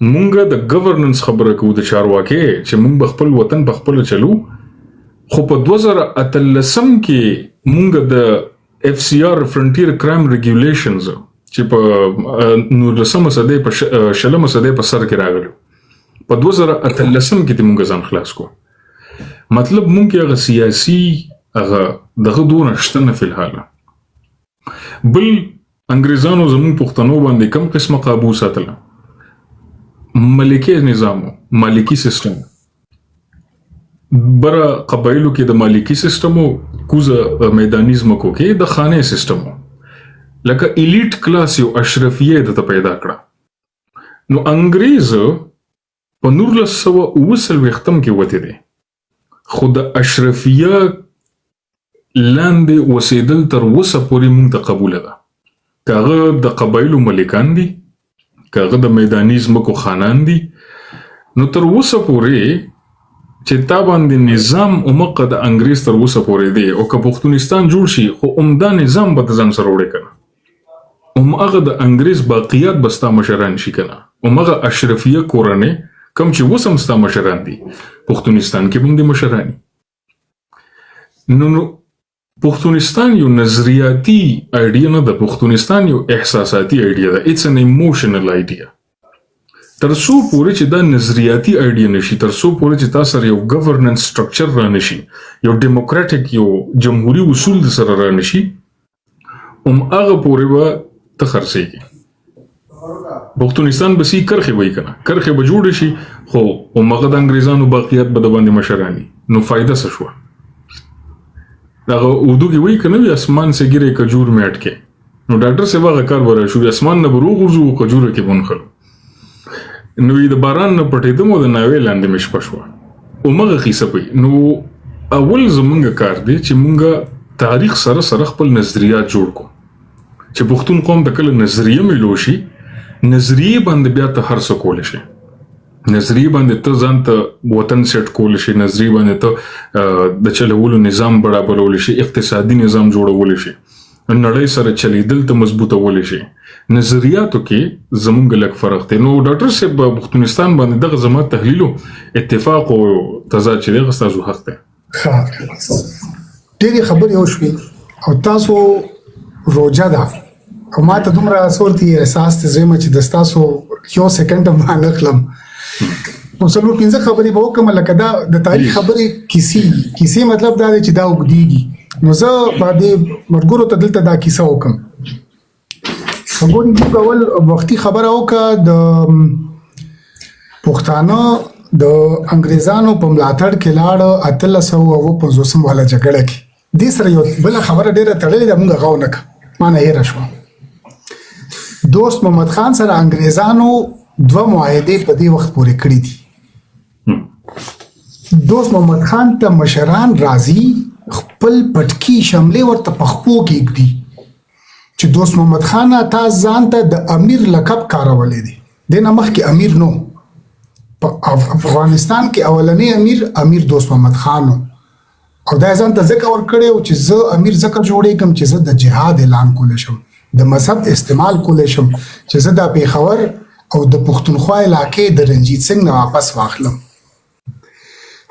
مونږ د ګورننس خبره کوو، د چارواکې چې مونږ به خپل وطن په خپله چلو، خو په 2018 کې مونږ د اف سی آر فرنټیر کرایم ریګولیشنز چې په 19 صدۍ په 20 صدۍ په سر کې راغلو، په 2018 کې مونږ ځان خلاص کو. مطلب مونږ کې هغه سیاسي هغه دغه دونه شته نه فلحال. بل انګریزانو زمونږ پښتنو باندې کم قسمه قابو ساتله، ملکي نظام، مالکی سیستم، بره قبایلو کې د مالکی سیستم، کوزه میداني ځمکو کې د خانې سیستم، لکه ایلیټ کلاس یو اشرفیه د ته پیدا کړه. نو انګریز په 1947 کې وتی دی، خو د اشرفیه لاندې وسیدل تر اوسه پورې مونږ ته قبوله ده. که هغه د قبایلو ملکان دي، که هغه د میداني ځمکو خانان دي، نو تر اوسه پورې چې تا باندې نظام اومقه د انګریز تر اوسه پورې دی، او که پښتونستان جوړ شي خو عمده نظام به د ځان سره وړي که نه، هم هغه د انګریز باقیات به ستا مشران شي که نه، هم هغه اشرفیه کورنۍ کوم چې اوس هم ستا مشران دي پښتونستان کې به هم دي مشران. نو پښتونستان یو نظریاتي ایډیا نه ده، پښتونستان یو احساساتي ایډیا ده، اټس ان ایموشنل ایډیا. تر څو پورې چې دا نظریاتي ایډیا نشي، تر څو پورې چې تا سره یو ګورننس سټرکچر را نشي، یو ډیموکراټیک یو جمهوري اصول د سره را نشي، هم هغه پورې به ته خرڅېږي. پښتونستان به سی کرښې وایي که نه، کرښې به جوړې شي، خو همغه د انګریزانو باقیات به د باندې مشران وي، نو فایده څه شوه؟ دغه اردو کې وایي که نه وي اسمان سه ګیرې کجور مې اټکې، نو ډاکټر صاحب هغه کار به راشو، اسمان نه به روغورځو کجوره کې به ونښلو. نو د باران نه پټېدم او د ناوې لاندې مې شپه شوه، همغه قیصه پی. نو اول زمونږ کار دی چې مونږ تاریخ سره سره خپل نظریات جوړ کړو، چې پښتون قوم ته کله نظریه ملو شي، نظریه باندې بیا ته هر څه کولی شي، نظریه باندې ته ځان ته وطن سیټ کولی شي، نظریه باندې ته د چلولو نظام برابرولی شي، اقتصادي نظام جوړولی شي، نړۍ سره چلیدل ته مضبوطولی شي. نظریاتو کې زمونږ لږ فرق دی. نو ډاکټر صاحب پښتونستان باندې دغه زما تحلیل اتفاق او تضاد چې دی هغه ستاسو حق دی. ښه، ډېرې خبرې وشوې او تاسو روژه ده او ما ته دومره سورتي احساس ته زه یم چې د ستاسو یو سیکنډ هم وانه خلم. نو څلور پنځه خبرې به وکړم، لکه دا د تاریخ خبرې کیسې مطلب دا دی چې دا اوږدېږي. نو زه به دې ملګرو ته دلته دا کیسه وکړم. ګوري موږ اول وختي خبره وکړه، د پښتانه د انګریزانو په ملاتړ کې لاړ 1857 والا جګړه کې. دې سره یو بله خبره ډېره تړلې ده، موږ هغه ونه کړه، ما نه هېره شوه. دوست محمد خان سره انګریزانو دوه معاهدې په دې وخت پورې کړې دي. دوست محمد خان ته مشران راځي، خپل پټکی شملې ورته په خپو کې ږدي چې دوست محمد خان تا ځان ته د امیر لقب کارولی دی. دې نه مخکې امیر نو په افغانستان کې اولنی امیر، امیر دوست محمد خان او دا ځان ته ځکه ورکړی و چې زه امیر ځکه جوړېږم چې زه د جهاد اعلان کولی شم، د مذهب استعمال کولی شم چې زه د پېښور او د پښتونخوا علاقې د رنجیت سنګ نه واپس واخلم.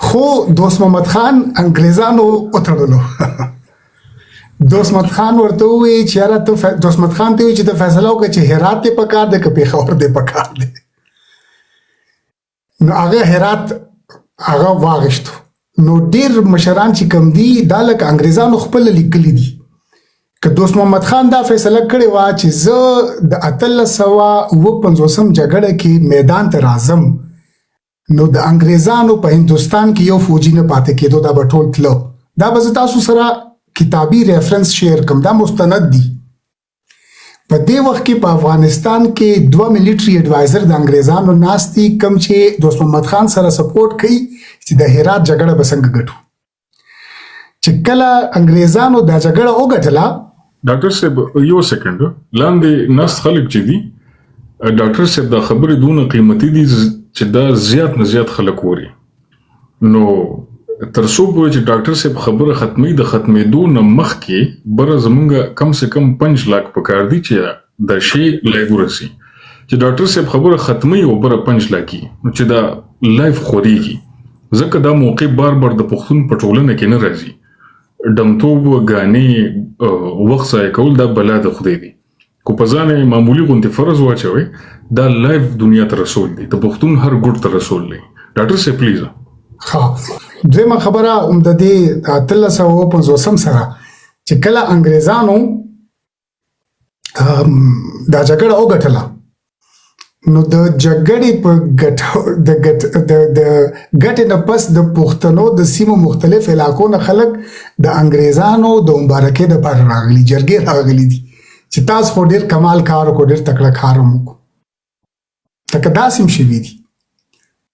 خو دوست محمد خان انګریزانو وتړلو. دوست محمد خان ورته وویل چې یاره ته، دوست محمد خان ته وویل چې ته فیصله وکړه چې هرات دې پکار دی که پېښور دې پکار دی. نو هغه هرات هغه واغشتو. نو ډیر مشران چې کم دي دا لکه انګریزانو خپل لیکلي دي، که دوست محمد خان دا فیصله کړې وه چې زه د 1857 جګړه کې میدان ته راځم، نو د انګریزانو په هندوستان کې یو فوجي نه پاتې کېدو، دا به ټول تلو. دا به زه تاسو سره کتابي ریفرنس شیر کوم، دا مستند دي. په دې وخت کې په افغانستان کې دوه ملټري اډوایزر د انګریزانو ناست دي، کوم چې دوست محمد خان سره سپورټ کوي چې د هرات جګړه به څنګه ګټو. چې کله انګریزانو دا جګړه وګټله، ډاکټر صاحب یو سیکنډ، لاندې ناست خلک چې دي، ډاکټر صاحب دا خبرې دونه قیمتي دي چې دا زیات نه زیات خلک اوري، نو تر څو پورې چې ډاکټر صاحب خبره ختمي، د ختمېدو نه مخکې بره زمونږ کم سه کم 5 لاک پکار دي چې د شی live ورسي. چې ډاکټر صاحب خبره ختمي او بره 5 لاکي، نو چې دا live خوريږي، ځکه دا موقع بار بار د پښتون په ټولنه کې نه راځي. ډمتوب غانې وخت ضایع کول دا بلا د خدای دی. کو په ځان معمولی غونډې فرض واچوي، دا live دنیا ته رسول دی، د پښتون هر ګډ ته رسول دی. ډاکټر صاحب please. ښه، دویمه خبره هم د دې 1850 سره چې کله انګریزانو دا جګړه وګټله، نو د جګړې په ګټ د ګټ د د ګټې نه پس د پښتنو د سیمو مختلف علاقو نه خلک د انګریزانو د مبارکۍ دپاره راغلي، جرګې راغلي دي چې تاسو خو ډېر کمال کار وکړو، ډېر تکړه کار هم وکړو. لکه داسې هم شوي دي،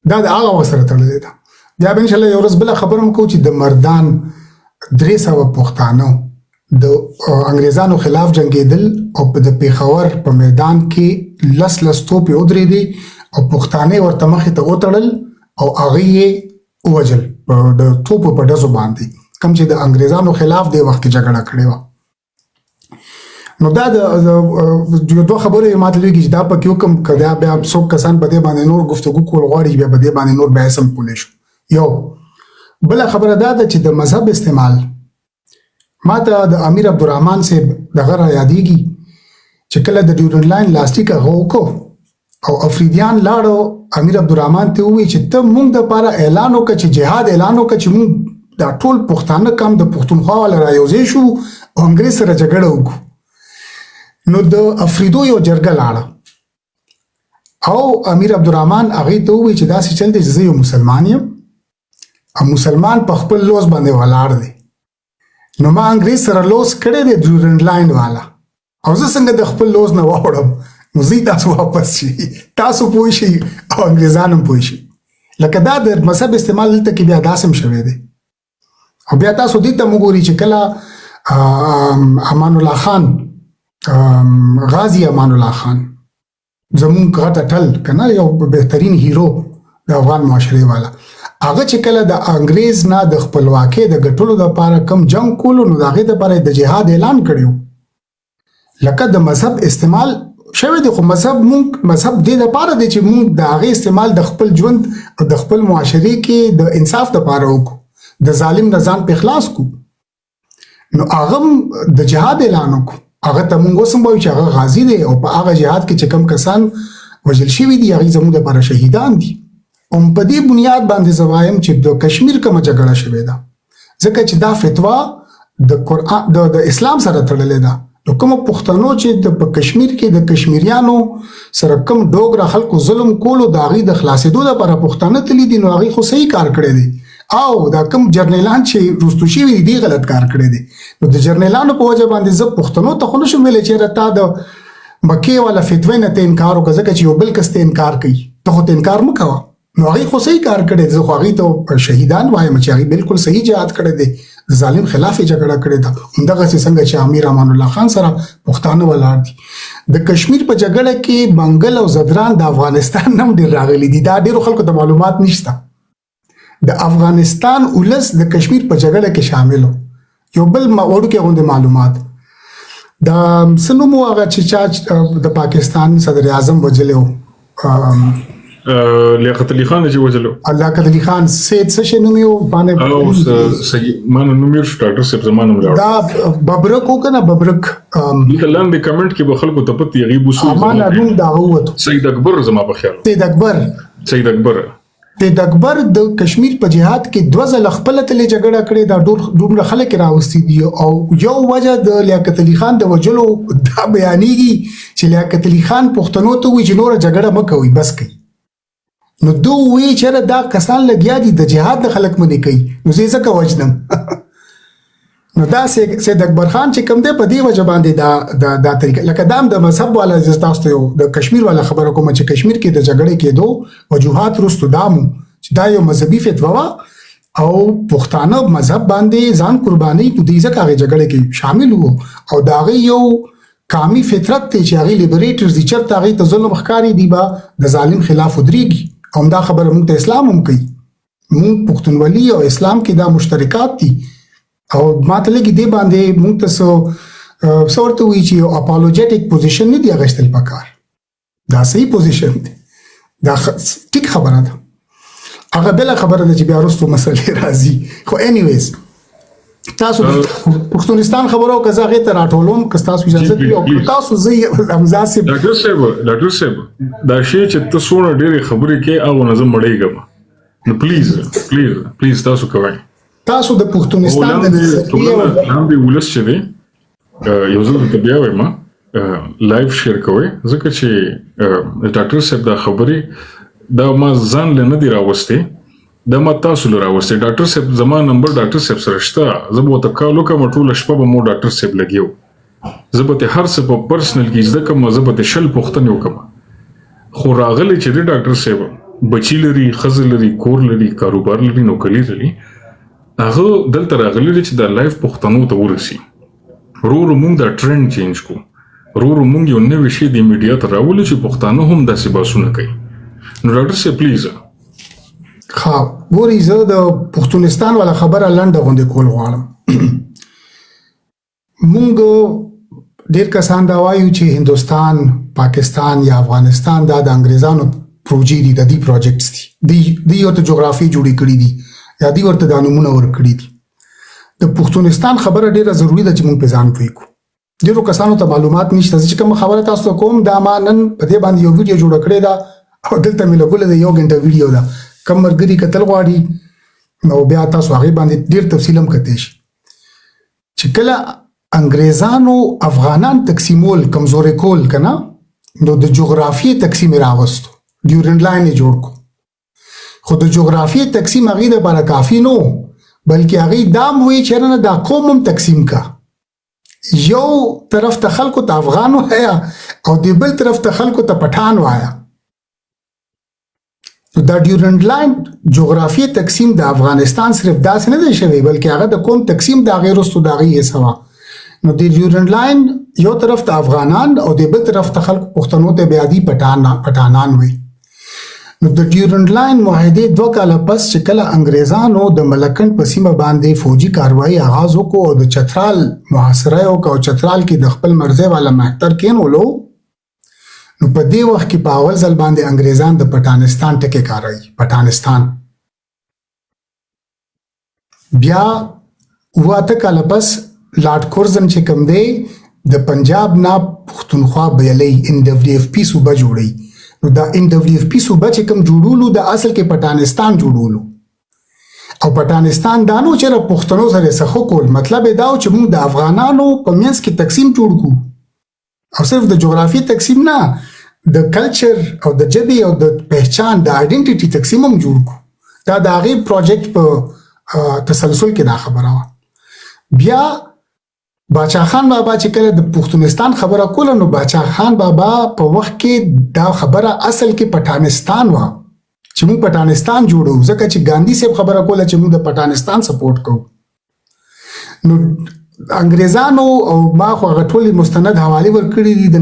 دا د هغه وخت سره تړلې ده. بیا به انشاءالله یو ورځ بله خبره هم کوو چې د مردان 300 پښتانه د انګریزانو خلاف جنګېدل او په د پېښور په میدان کې لس لس توپې ودرېدې او پښتانه یې ورته مخې ته وتړل او هغوی یې ووژل په د توپو په ډزو باندې، کوم چې د انګریزانو خلاف دې وخت کې جګړه کړې وه. نو دا د یو دوه خبرې ماته لویږي چې دا پکې وکم، که دا بیا څوک کسان په دې باندې نور گفتگو کول غواړي، بیا په دې باندې نور بحث هم کولی شو. یو بله خبره دا ده چې د مذهب استعمال، ما ته د امیر عبدالرحمن صاحب دغه را یادېږي چې کله د ډیورنډ لاین لاستیک هغه وکړو او افریدیان لاړو، امیر عبدالرحمن ته وویل چې ته مونږ دپاره اعلان وکړه چې جهاد اعلان وکړه چې مونږ دا ټول پښتانه کم د پښتونخوا والا را یوځای شو او انګریز سره جګړه وکړو. نو د افریدو یو جرګه لاړه او امیر عبدالرحمن هغې ته وویل چې داسې چل دی چې زه یو مسلمان یم او مسلمان په خپل لوز باندې ولاړ دی، نو ما انګریز سره لوز کړی دی ډیورنډ لاین والا، او زه څنګه د خپل لوز نه واوړم؟ نو زه تاسو واپس شي، تاسو پوه شئ او انګریزان هم پوه شي. لکه دا د مذهب استعمال دلته کې بیا داسې هم شوی دی. او بیا تاسو دې ته وګورئ چې کله امان الله خان، غازي امان الله خان، زمونږ غټ اتل که نه، یو بهترین هیرو د افغان معاشرې والا، هغه چې کله د انګریز نه د خپلواکۍ د ګټلو دپاره کوم جنګ کولو، نو د هغې دپاره د جهاد اعلان کړی و. لکه د مذهب استعمال شوی دی، خو مذهب مونږ مذهب دې دپاره دی چې مونږ د هغې استعمال د خپل ژوند او د خپل معاشرې کې د انصاف دپاره وکړو، د ظالم نه ځان پې خلاص کړو. نو هغه د جهاد اعلان وکړو، هغه ته مونږ اوس هم وایو چې هغه غازي دی او په هغه جهاد کې چې کوم کسان وژل شوي دي هغوی زموږ دپاره شهیدان دي. هم په دې بنیاد باندې زه وایم چې د کشمیر کومه جګړه شوې ده، ځکه چې دا فتوا د قرآن د اسلام سره تړلې ده، نو کوم پښتنو چې د په کشمیر کې د کشمیریانو سره کوم ډوګره خلکو ظلم کولو، د هغوی د خلاصېدو دپاره پښتانه تللي دي، نو هغوی خو صحیح کار کړی دی. او دا کوم جرنیلان چې وروستو شوي دي، دوی غلط کار کړی دی. نو د جرنیلانو په وجه باندې زه پښتنو ته خو نشم ویلی چې یاره تا د مکې والا فتوې نه ته انکار وکړه، ځکه چې یو بل کس ته انکار کوي، ته خو ته انکار مه کوه. نو هغوی خو صحیح کار کړی دی، زه خو هغوی ته شهیدان وایم چې هغوی بالکل صحیح جهاد کړی دی، د ظالم خلاف یې جګړه کړې ده. همدغسې څنګه چې امیر امان الله خان سره پښتانه ولاړ دي. د کشمیر په جګړه کې منګل او زدران د افغانستان نه هم ډېر راغلي دي، دا ډېرو خلکو ته معلومات نشته. د افغانستان ولس د کشمیر په جګړه کې شامل و. یو بل وړوکی غوندې معلومات، د څه نوم و هغه چې چا د پاکستان صدر اعظم وژلی و؟ لیاقت علي خان چې وژلو. لیاقت علي خان، سید څه شي نوم یې و باندې؟ او صحیح، ما نوم یې شو، ډاکټر صاحب زما نوم لاړ. دا ببرک و که نه، ببرک؟ دلته لاندې کمنټ کې به خلکو ته پته یې بوسو. ما نه نوم دا ووت. سید اکبر زما په خیال. سید اکبر، سید اکبر. سید اکبر د کشمیر په جهاد کې دوه ځله خپله تلې جګړه کړې، دا دومره خلک یې راوستي دي. او یو وجه د لیاقت علي خان د وژلو دا بیانېږي چې لیاقت علي خان پښتنو ته وایي چې نوره جګړه مه کوئ، بس کوئ. نو دوی وایي چې یاره دا کسان لګیا دي د جهاد د خلک منې کوي، نو زه یې ځکه وژنم. نو دا سید اکبر خان چې کوم دی، په دې وجه باندې دا دا دا طریقه، لکه دام د مذهب والا، زه تاسو ته یو د کشمیر والا خبره کوم چې کشمیر کې د جګړې کېدو وجوهات وروسته دامو چې دا یو مذهبي فتوا وه او پښتانه مذهب باندې ځان قرباني، نو دوی ځکه هغې جګړې کې شامل وو. او د هغې یو قامي فطرت دی چې هغې لیبریټرز دي، چېرته هغې ته ظلم ښکاري، دی به د ظالم خلاف ودرېږي. او همدا خبره موږ ته اسلام هم کوي. موږ پښتونولي او اسلام کې دا مشترکات دي. او ما ته لګي دې باندې موږ ته څه ورته وایي چې یو اپالوجیټیک پوزیشن نه دی اخیستل پکار. دا صحیح پوزیشن دی، دا ټیک خبره ده. هغه بله خبره ده چې بیا وروسته مسلې راځي. خو انیویز، تاسو پښتونستان خبرو که زه هغې ته راټولوم که تاسو اجازه وي، او که تاسو زه حمزه صاحب. ډاکټر صاحب، ډاکټر صاحب، دا شی چې ته څونه ډېرې خبرې کوې هغه نه زه مړېږم، نو پلیز پلیز پلیز تاسو کوئ. تاسو د پښتونستان د لاندې ولس چې دی، یو ځل درته بیا وایم، لایو شیر کوئ، ځکه چې ډاکټر صاحب دا خبرې دا ما ځان له نه دی راوستې، دا ما تاسو له راوستې. ډاکټر صاحب، زما نمبر ډاکټر صاحب سره شته، زه به ورته کال وکړم، ټوله شپه به مو ډاکټر صاحب لګیو، زه به ترې هر څه په پرسنل کې زده کړم، زه به ترې 20 پوښتنې وکړم. خو راغلی چې دی ډاکټر صاحب بچي لري، ښځه لري، کور لري، کاروبار لري، نوکري لري، هغه دلته راغلی دی چې دا لایف پښتنو ته ورسي. ورو ورو موږ دا ټرند چینج کو، ورو ورو موږ یو نوی شی د میډیا ته راولو چې پښتانه هم داسې بحثونه کوي. نو ډاکټر صاحب پلیز. ښه ګوري، زه د پښتونستان والا خبره لنډه غوندې کول غواړم. مونږ ډیر کسان دا وایو چې هندوستان، پاکستان یا افغانستان دا د انګریزانو پروژې دي، د دې پروجیکټس دي، دی ورته جغرافي جوړې کړې دي یا دی ورته دا نومونه ورکړي دي. د پښتونستان خبره ډیره ضروري ده چې مونږ په ځان پوه کړو. ډیرو کسانو ته معلومات نشته. زه چې کوم خبره تاسو ته کوم، دا ما نن په دې باندې یو ویډیو جوړه کړې ده او دلته مې لګولې ده، یو غنټه ویډیو ده. کم مرګري کتل غواړي نو بیا تاسو هغې باندې ډیر تفصیل هم کتلی شي. چې کله انګریزانو افغانان تقسیمول، کمزوري کول که نه، نو د جغرافیې تقسیم یې راوستو، ډیورنډ لاین یې جوړ کړو. خو د جغرافیې تقسیم هغې دپاره کافي نه و، بلکې هغې دا هم وایي چې نه، دا قوم هم تقسیم کا، یو طرف ته خلکو ته افغان وایا او د بل طرف ته خلکو ته پټان وایا. نو دا ډیورنډ لاین جغرافیې تقسیم د افغانستان صرف داسې نه دی شوی، بلکې هغه د قوم تقسیم د هغې وروسته د هغې حصه وه. نو د ډیورنډ لاین یو طرف ته افغانان او د بل طرف ته خلکو پښتنو ته بیا دی پټانان وي. نو د ډیورنډ لاین معاهدې 2 کاله پس چې کله انګریزانو د ملکنډ په سیمه باندې فوجي کاروایی آغاز وکړو او د چترال محاصره یې وکړه او چترال کې د خپل مرضی والا مهتر کېنولو، نو په دې وخت کې په اول ځل باندې انګریزان د پټانستان ټکی کاروي، پټانستان. بیا 7-8 کاله پس لارډ کورزن چې کوم دی د پنجاب نه پښتونخوا بیلوي، ان ډبلیو اف پی صوبه جوړوي. نو دا ان ډبلیو اف پی صوبه چې کوم جوړولو، د اصل کې پټانستان جوړولو. او پټانستان دا نو چې پښتنو سره څه ښه کول، مطلب یې دا و چې موږ د افغانانو په منځ کې تقسیم جوړ کړو، او صرف د جغرافي تقسیم نه، د کلچر او د ژبې او د پہچان د آیډنټیټي تقسیم هم جوړ کړو. دا د هغې پروجیکټ په تسلسل کې دا خبره وه. بیا باچا خان بابا چې کله د پښتونستان خبره کوله، نو باچا خان بابا په وخت کې دا خبره اصل کې پټانستان وه چې موږ پټانستان جوړو، ځکه چې ګاندی صاحب خبره کوله چې موږ د پټانستان سپورټ کوو. نو انګریزانو او ما خو هغه ټولې مستند حوالې ورکړي دي، د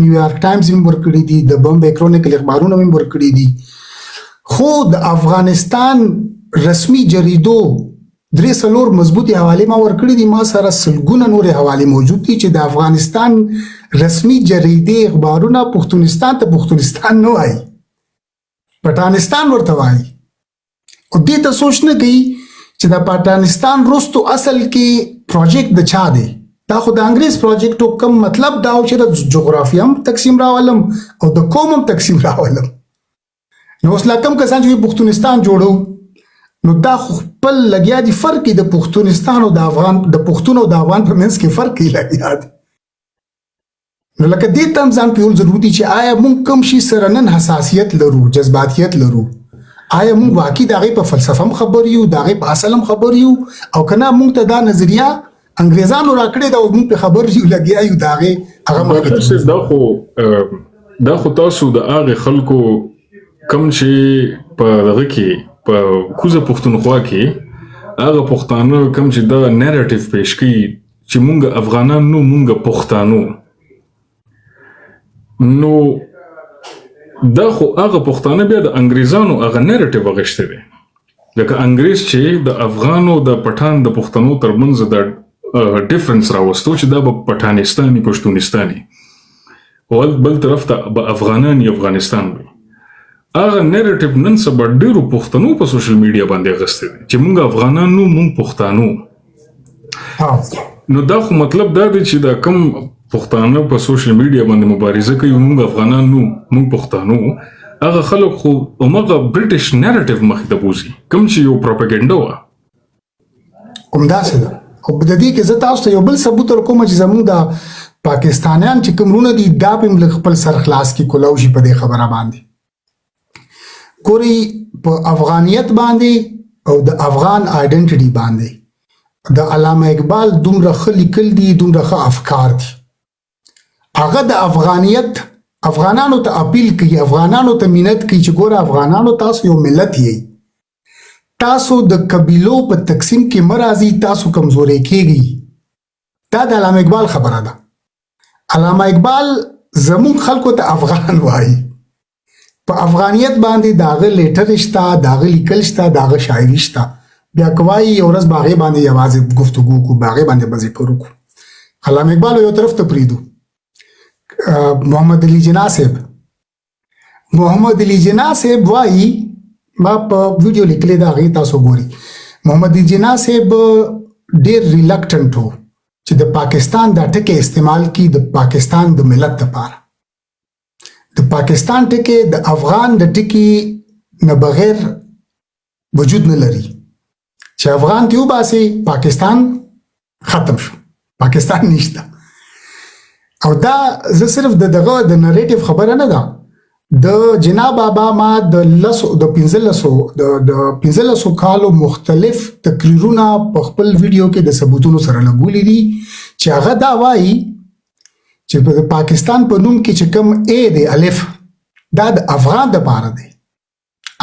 نیویارک ټایمز هم ورکړي دي، د بمبې کرونیکل اخبارونه هم ورکړي دي. خو د افغانستان رسمي جریدو درې څلور مضبوطې حوالې ما ورکړې دي، ما سره سلګونه نورې حوالې موجود دي چې د افغانستان رسمي جریدې اخبارونه پښتونستان ته پښتونستان نه وایي، پټانستان ورته وایي. او دې ته سوچ نه کوي چې د پټانستان وروستو اصل کې پروجیکټ د چا دی. دا خو د انګریز پروجیکټ کوم مطلب دا و چې د جغرافیا هم تقسیم راولم او د قوم هم تقسیم راولم. نو اوس لا کم کسان چې پښتونستان جوړو، نو دا خو خپل لګیا دي فرق د پښتونستان او د افغان، د پښتون او د افغان په منځ کې فرق یې لګیا دي. نو لکه دې ته هم ځان پیول ضروري دي چې آیا مونږ کوم شي سره نن حساسیت لرو، جذباتیت لرو، آیا مونږ واقعي د هغې په فلسفه هم خبر یو، د هغې په اصل هم خبر یو، او که نه مونږ ته دا نظریه انګریزانو راکړې ده او مونږ پرې خبر یو، لګیا یو د هغې هغه مخکې. دا خو تاسو د هغې خلکو کم چې په دغه کې په کوزه پښتونخوا کې هغه پښتانه کم چې دا narrative پیش کوي چې مونږ افغانان نو مونږ پښتانو، نو دا خو هغه پښتانه بیا د انګریزانو هغه narrative اخیستی دی. لکه انګریز چې د افغانو د پټان د پښتنو ترمنځ د difference راوستو چې دا به پټانستاني پښتونستاني او بل طرف ته به افغانان افغانستان وي، هغه narrative نن سبا ډېرو پښتنو په social media باندې اخیستی دی چې مونږ افغانان نو مونږ پښتانو. نو دا خو مطلب دا دی چې دا کم پښتانه په social media باندې مبارزه کوي مونږ افغانان نو مونږ پښتانو، هغه خلک خو همغه British narrative مخې ته بوځي کوم چې یو پروپاګنډا وه. همداسې ده. او د دې کې زه تاسو ته یو بل ثبوت ورکوم چې زمونږ د پاکستانیان چې کوم وروڼه دي دا په هم لږ خپل سر خلاص کړي، کولاو شي په دې خبره باندې. ګوري په افغانیت باندې او د افغان identity باندې د علامه اقبال دومره ښه لیکل دي، دومره ښه افکار دي. هغه د افغانیت افغانانو ته اپیل کوي، افغانانو ته منت کوي چې ګوره افغانانو تاسو یو ملت یئ، تاسو د قبیلو په تقسیم کې مه راځئ، تاسو کمزوري کیږئ. دا د علامه اقبال خبره ده. علامه اقبال زموږ خلکو ته افغان وایي، په افغانیت باندې د هغه letter شته، د هغه لیکل شته، د هغه شاعري شته. بیا که وایي یو ورځ به هغې باندې یوازې ګفتګو کو، به هغې باندې به ذکر وکړو. علامه اقبال یو طرف ته پرېږدو. محمد علي جناح صاحب، محمد علي جناح صاحب وایي، ما په ویډیو لیکلې ده، هغې تاسو ګوري، محمد علي جناح صاحب ډېر reluctant و چې د پاکستان دا ټکی استعمال کړي د پاکستان د ملت لپاره. د پاکستان ټکی د افغان د ټکي نه بغیر وجود نه لري، چې افغان تی وباسي پاکستان ختم شو، پاکستان نشته. او دا زه صرف د دغه د narrative خبره نه ده، د جناح بابا ما د لسو د پنځلسو د 15 کالو مختلف تقریرونه په خپل ویډیو کې د ثبوتونو سره لګولي دي چې هغه دا وایي چې په پاکستان په نوم کې چې کوم ای دی الف، دا د افغان د پاره دی،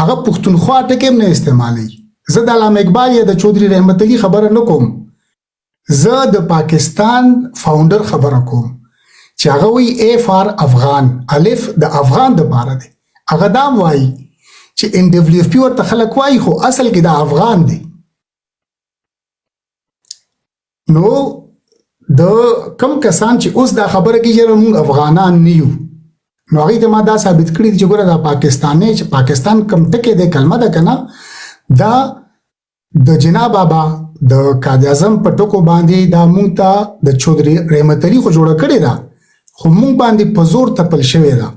هغه پښتونخوا ټکی هم نه استعمالوي. زه د علامه اقبال یا د چودري رحمت علي خبره نه کوم، زه د پاکستان founder خبره کوم چې هغه وایي A for افغان، الف د افغان د پاره دی. هغه دا وایي چې ان ډبلیو اف پی ورته خلک وایي، خو اصل کې دا افغان دی. نو د کم کسان چې اوس دا خبره کوي چې موږ افغانان نه یو، نو هغې ته ما دا ثابت کړي چې ګوره دا پاکستاني چې پاکستان کم ټکی دی کلمه ده که نه، دا د جناح بابا د قائد اعظم په ټکو باندې دا مونږ ته د چودري رحمت علي خو جوړه کړې ده، خو مونږ باندې په زور تپل شوې ده،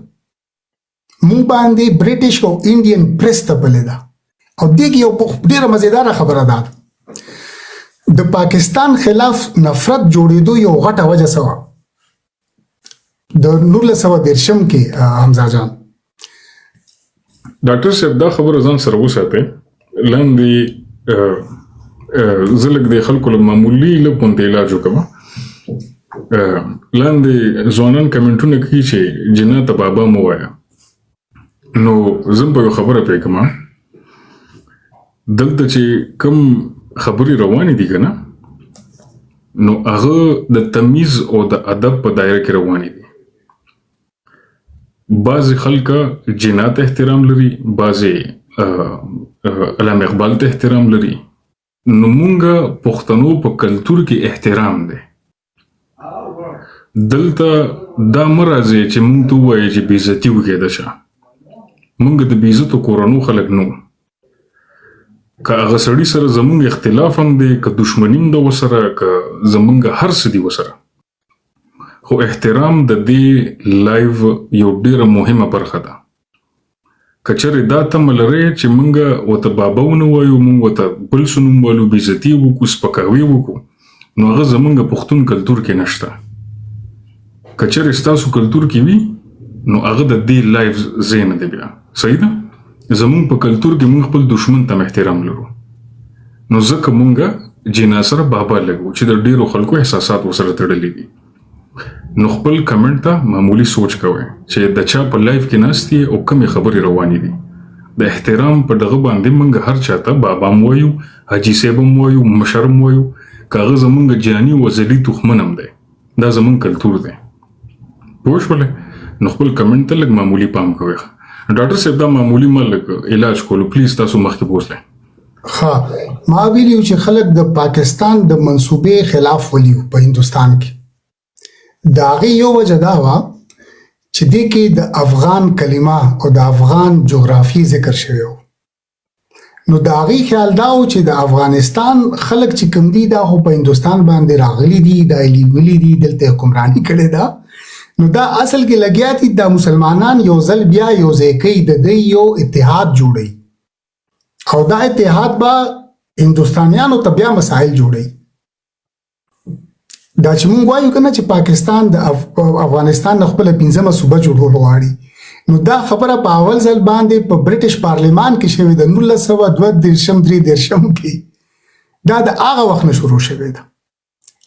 مونږ باندې British او Indian press تپلې ده. او دې کې یو ډېره مزیداره خبره ده، د پاکستان خلاف نفرت جوړېدو یو غټه وجه څه وه؟ د 1930 کې حمزه جان ډاکټر صاحب دا خبره ځان سره وساتئ، لاندې زه لږ د خلکو له معمولي لږ غوندې علاج وکړم. لاندې ځوانان کمنټونه کوي چې جناح ته بابا مه وایه، نو زه په یو خبره پرې کوم. دلته چې کوم خبرې روانې دي که نه، نو هغه د تمیز او د ادب په دایره کې روانې دي. بعضې خلک جناح ته احترام لري، بعضې علامه اقبال ته احترام لري. نو مونږ پښتنو په کلتور کې احترام دی. دلته دا مه راځئ چې مونږ ته ووایئ چې بې عزتي وکړئ د چا. مونږ د بې عزتو کورنو خلک نه. که هغه سړي سره زمونږ اختلاف هم دی، که دښمني هم ده ورسره، که زمونږ هر څه دي ورسره، خو احترام د دې live یو ډیره مهمه برخه ده. که چېرې دا تمه لرئ چې مونږ ورته بابا ونه وایو، مونږ ورته بل څه نوم والو، بې عزتي وکړو، سپکاوی وکړو، نو هغه زمونږ پښتون کلتور کې نشته. که چېرې ستاسو کلتور کې وي نو هغه د دې live ځای نه دی. بیا صحیح ده، زمونږ په کلتور کې مونږ خپل دښمن ته هم احترام لرو، نو ځکه مونږ جناح سره بابا لګو چې د ډیرو خلکو احساسات ورسره تړلي دي. نو خپل کمنټ ته معمولی سوچ کوئ چې د چا په live کې ناست یې او کومې خبرې روانې دي. د احترام په دغه باندې مونږ هر چا ته بابا هم وایو، حاجي صاحب هم وایو، مشر هم وایو، که هغه زمونږ جاني او ازلي دښمن هم دی. دا زمونږ کلتور دی. پوه شولې؟ نو خپل کمنټ ته لږ معمولی پام کوئ. ډاکټر صاحب دا معمولی ما لږ علاج کولو، please تاسو مخکې بوتلئ. ښه، ما ویلي چې خلک د پاکستان د منصوبې خلاف ولیو په هندوستان کې. د هغې یو وجه دا وه چې دې کې د افغان کلمه او د افغان جغرافي ذکر شوی و. نو د هغې خیال دا و چې د افغانستان خلک چې کوم دي دا خو په هندوستان باندې راغلي دي، دا یې لیولي دي، دلته یې حکمراني کړې ده، نو دا اصل کې لګیا دي دا مسلمانان یو ځل بیا یو ځای کوي، د دوی یو اتحاد جوړوي، او دا اتحاد به هندوستانیانو ته بیا مسایل جوړوي. دا چې مونږ وایو کنه چې پاکستان د افغانستان نه خپله پنځمه صوبه جوړول غواړي، نو دا خبره په اول ځل باندې په برټش پارلیمان کې شوې ده 1932 33 کې، دا د هغه وخت نه شروع شوې ده.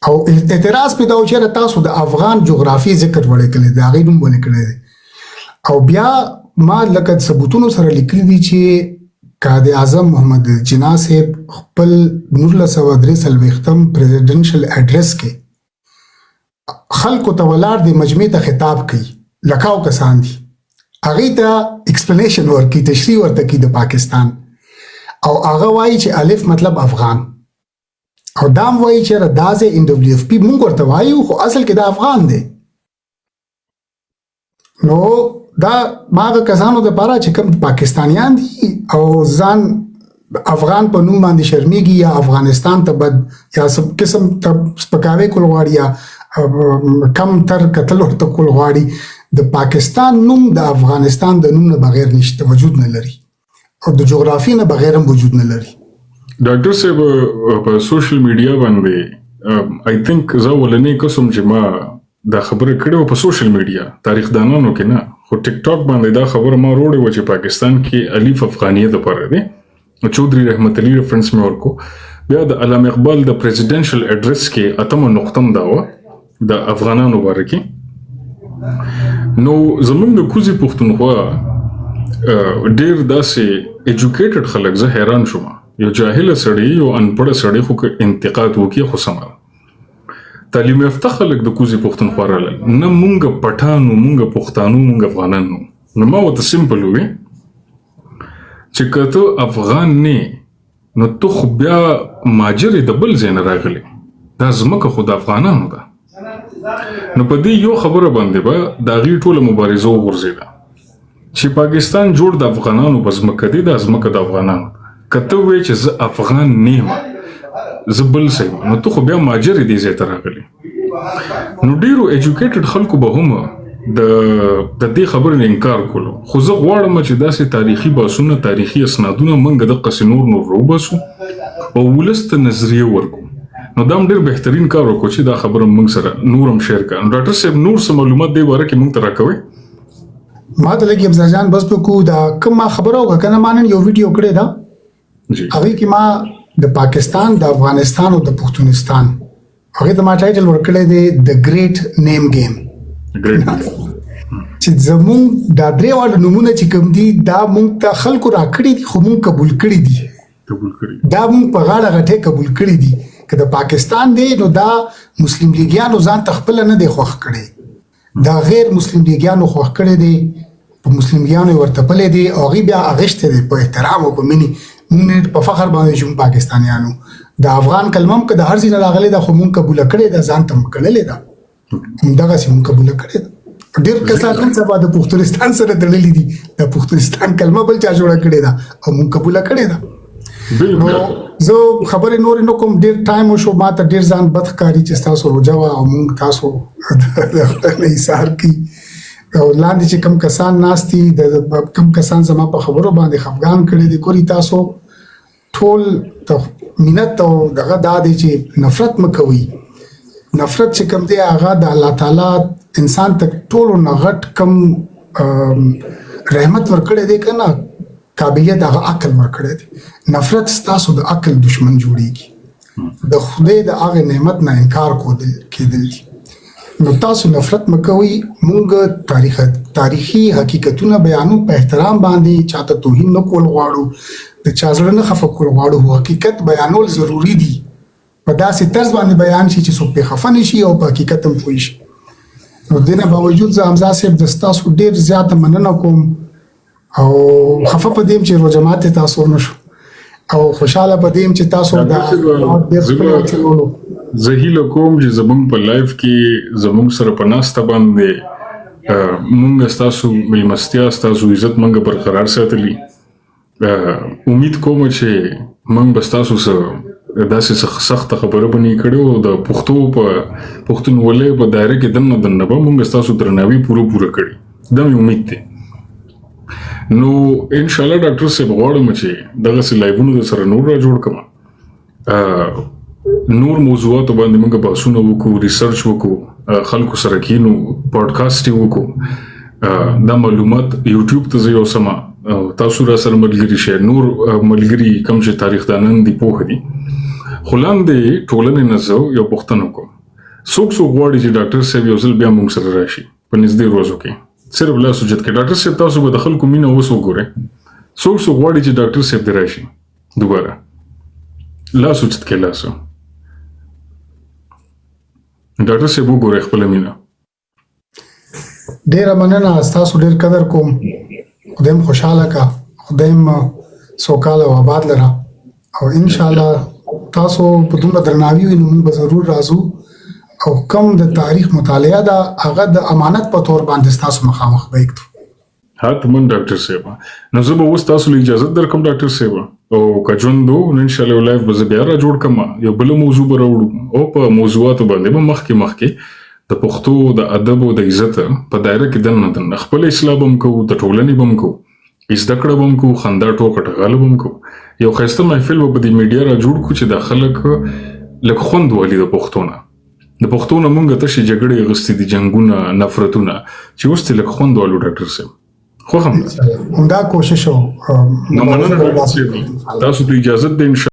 او اعتراض پې دا و چې تاسو د افغان جغرافي ذکر ولې کړی دی، د هغې نوم ولې کړی دی. او بیا ما لکه ثبوتونو سره لیکلي دي چې قائد اعظم محمد جناح صاحب خپل 1943 presidential address کې خلکو ته ولاړ دی، مجمع ته خطاب کوي، لکاو کسان دي، هغې ته explanation ورکوي، تشریح ورته کوي د پاکستان، او هغه وایي چې الف مطلب افغان، او دا هم وایي چې دا ځای ان ډبلیو اف پي مونږ ورته وایو خو اصل کې دا افغان دی. نو دا ما هغه کسانو دپاره چې کوم پاکستانیان دي او ځان افغان په نوم باندې شرمیږي یا افغانستان ته بد یا قسم ته سپکاوی کول غواړي یا کم تر قتل ورته کول غواړي، د پاکستان نوم د افغانستان د نوم نه بغیر نشته، وجود نه لري، او د جغرافي نه بغیر هم وجود نه لري. ډاکټر صاحب په social media باندې I think زه اولنی کس وم چې ما دا خبره کړې وه په social media، تاریخدانانو کې نه، خو ټیک ټاک باندې دا خبره ما روړې وه چې پاکستان کې الف افغانیه دپاره دی. چودري رحمت علي reference مې ورکو. بیا د علامه اقبال د presidential address کې اتمه نقطه هم دا وه د افغانانو باره کې. نو زمونږ د کوزې پښتونخوا ډېر داسې educated خلک، زه حیران شوم، یو جاهل سړی، یو انپړه سړی خو که انتقاد وکړي خو سمه ده. تعلیم یافته خلک د کوزې پښتونخوا رالل، نه مونږ پټانو، مونږ پښتانو، مونږ افغانان نو. نو ما ورته simple وویل چې که ته افغان نه نو ته خو بیا ماجر د بل ځای نه راغلی، دا ځمکه خو د افغانانو ده. نو په دې یو خبره باندې به د هغې ټوله مبارزه وغورځېده چې پاکستان جوړ د افغانانو په ځمکه دی، دا ځمکه د افغانانو ده. که ته ووایې چې زه افغان نه یم، زه بل څه یم، نو ته خو بیا ماجر دې ځای ته راغلی. نو ډېرو educated خلکو به هم د دې خبرې نه انکار کولو، خو زه غواړم چې داسې تاریخي بحثونه، تاریخي اسنادونه موږ دقسې نور نور راوباسو او ولس ته نظریه ورکړو. نو دا هم ډېر بهترین کار وکړو چې دا خبره موږ سره نور هم share کړه. نو ډاکټر صاحب نور څه معلومات دې باره کې موږ ته راکوئ؟ ما ته لږ افضل جان بس وکړو، دا کوم ما خبره وکړه که نه، ما نن یو ویډیو کړې ده، هغې کې ما د پاکستان، د افغانستان او د پښتونستان هغې ته ما title ورکړی دی the great name game. چې زمونږ دا درې واړه نومونه چې کوم دي دا مونږ ته خلکو راکړي دي، خو مونږ قبول کړي دي، دا مونږ په غاړه غټې قبول کړي دي. که د پاکستان دی نو دا مسلم لیګیانو ځان ته خپله نه دی خوښ کړی، دا غیر مسلم لیګیانو خوښ کړی دی، په مسلم لیګیانو یې ورتپلی دی او هغوی بیا اغېشتی دی په احترام او په مینې. مونږ په فخر باندې چې موږ پاکستانیانو د افغان کلمه هم که د هر ځای نه راغلې ده، خو مونږ قبوله کړې ده، ځان ته مونږ ګڼلې ده، همدغسې مونږ قبوله کړې ده. ډېر کسان نن سبا د پښتونستان سره تړلي دي، د پښتونستان کلمه بل چا جوړه کړې ده او مونږ قبوله کړې ده. نو زه خبرې نورې نه کوم، ډېر ټایم وشو، ما ته ډېر ځان بد ښکاري چې ستاسو روژه وه او مونږ تاسو نه ایثار کړي. او لاندې چې کم کسان ناست دي، د کم کسان زما په خبرو باندې خفګان کړی دی، ګوري تاسو ټول ته مینت او دغه دا دی چې نفرت مه کوئ. نفرت چې کوم دی هغه د الله تعالی انسان ته ټولو نه غټ کم رحمت ورکړی دی که نه، قابلیت هغه عقل ورکړی دی. نفرت ستاسو د عقل دشمن جوړیږي، د خدای د هغه نعمت نه انکار کودل کېدل دي. نو تاسو نفرت مکوئ. مونږ تاریخي حقیقتونه بیانو په احترام باندې، چاته توهین نه کول غواړو، د چا زړه نه خفه کول غواړو. حقیقت بیانول ضروري دي، په داسې طرز باندې بیان شي چې څوک پرې خفه نه شي او په حقیقت هم پوه شي. نو دې نه باوجود زه حمزه صاحب د ستاسو ډېر زیاته مننه کوم او خفه په دې چې روژه ماتې تاسو نه شو او خوشاله په دې چې تاسو دا ډېر ښکلی وچلولو. زه هیله کوم چې زمونږ په لایف کې زمونږ سره په ناسته باندې مونږ ستاسو میلمستیا، ستاسو عزت مونږ برقرار ساتلی. امید کوم چې مونږ به ستاسو سره داسې سخته خبره به نه کړې او د پښتو په پښتونولۍ په دایره کې دننه دننه به مونږ ستاسو درناوی پوره پوره کړي، دا مې امید دی. نو انشاءالله ډاکټر صاحب غواړم چې دغسې لایفونه در سره نور را جوړ کړم، نور موضوعاتو باندې موږ بحثونه وکړو، ریسرچ وکړو، خلکو سره کینو، پودکاسټ وکړو، دا معلومات یوټیوب ته زه یوسم، تاسو را سره ملګري شئ، نور ملګري کوم چې تاریخ دانان دي، پوه دي. خو لاندې ټولنې نه زه یو پوښتنه کوم، څوک څوک غواړي چې ډاکټر صاحب یو ځل بیا موږ سره راشي په نږدې ورځو کې؟ صرف لاس اوچت کړئ. ډاکټر صاحب تاسو به د خلکو مینه اوس وګورئ. څوک څوک غواړي چې ډاکټر صاحب دې راشي دوباره؟ لاس اوچت کړئ، لاس. ډاکټر صاحب وګورئ خپله مینه. ډېره مننه، ستاسو ډېر قدر کوم، خدای مو خوشحاله که، خدای مو سوکاله او آباد لره. او انشاءالله تاسو په دومره درناوي وي نو موږ به ضرور راځو او کم د تاریخ مطالعه ده هغه د امانت په تور باندې ستاسو مخامخ به ږدو. حتما ډاکټر صاحب. نو زه به اوس تاسو له اجازه درکړم ډاکټر صاحب، او که ژوند و نو انشاءالله یو لایف به زه بیا را جوړ کړم، یو بله موضوع به راوړو او په موضوعاتو باندې به مخکې مخکې د پښتو د ادب او د عزت په دایره کې دننه دننه خپله اصلاح به هم کوو، د ټولنې به هم کوو، زده کړه به هم کوو، خندا ټوکه ټغاله به هم کوو، یو ښایسته محفل به په دې میډیا را جوړ کړو چې دا خلک لږ خوند والي د پښتو نه. د پښتو نه مونږ تشې جګړې اخیستې دي، جنګونه، نفرتونه، چې اوس ترې لږ خوند والو ډاکټر صاحب. خوښ هم ده. همدا کوشش و. نو مننه ډاکټر صاحب، تاسو ته اجازه دی ان شاء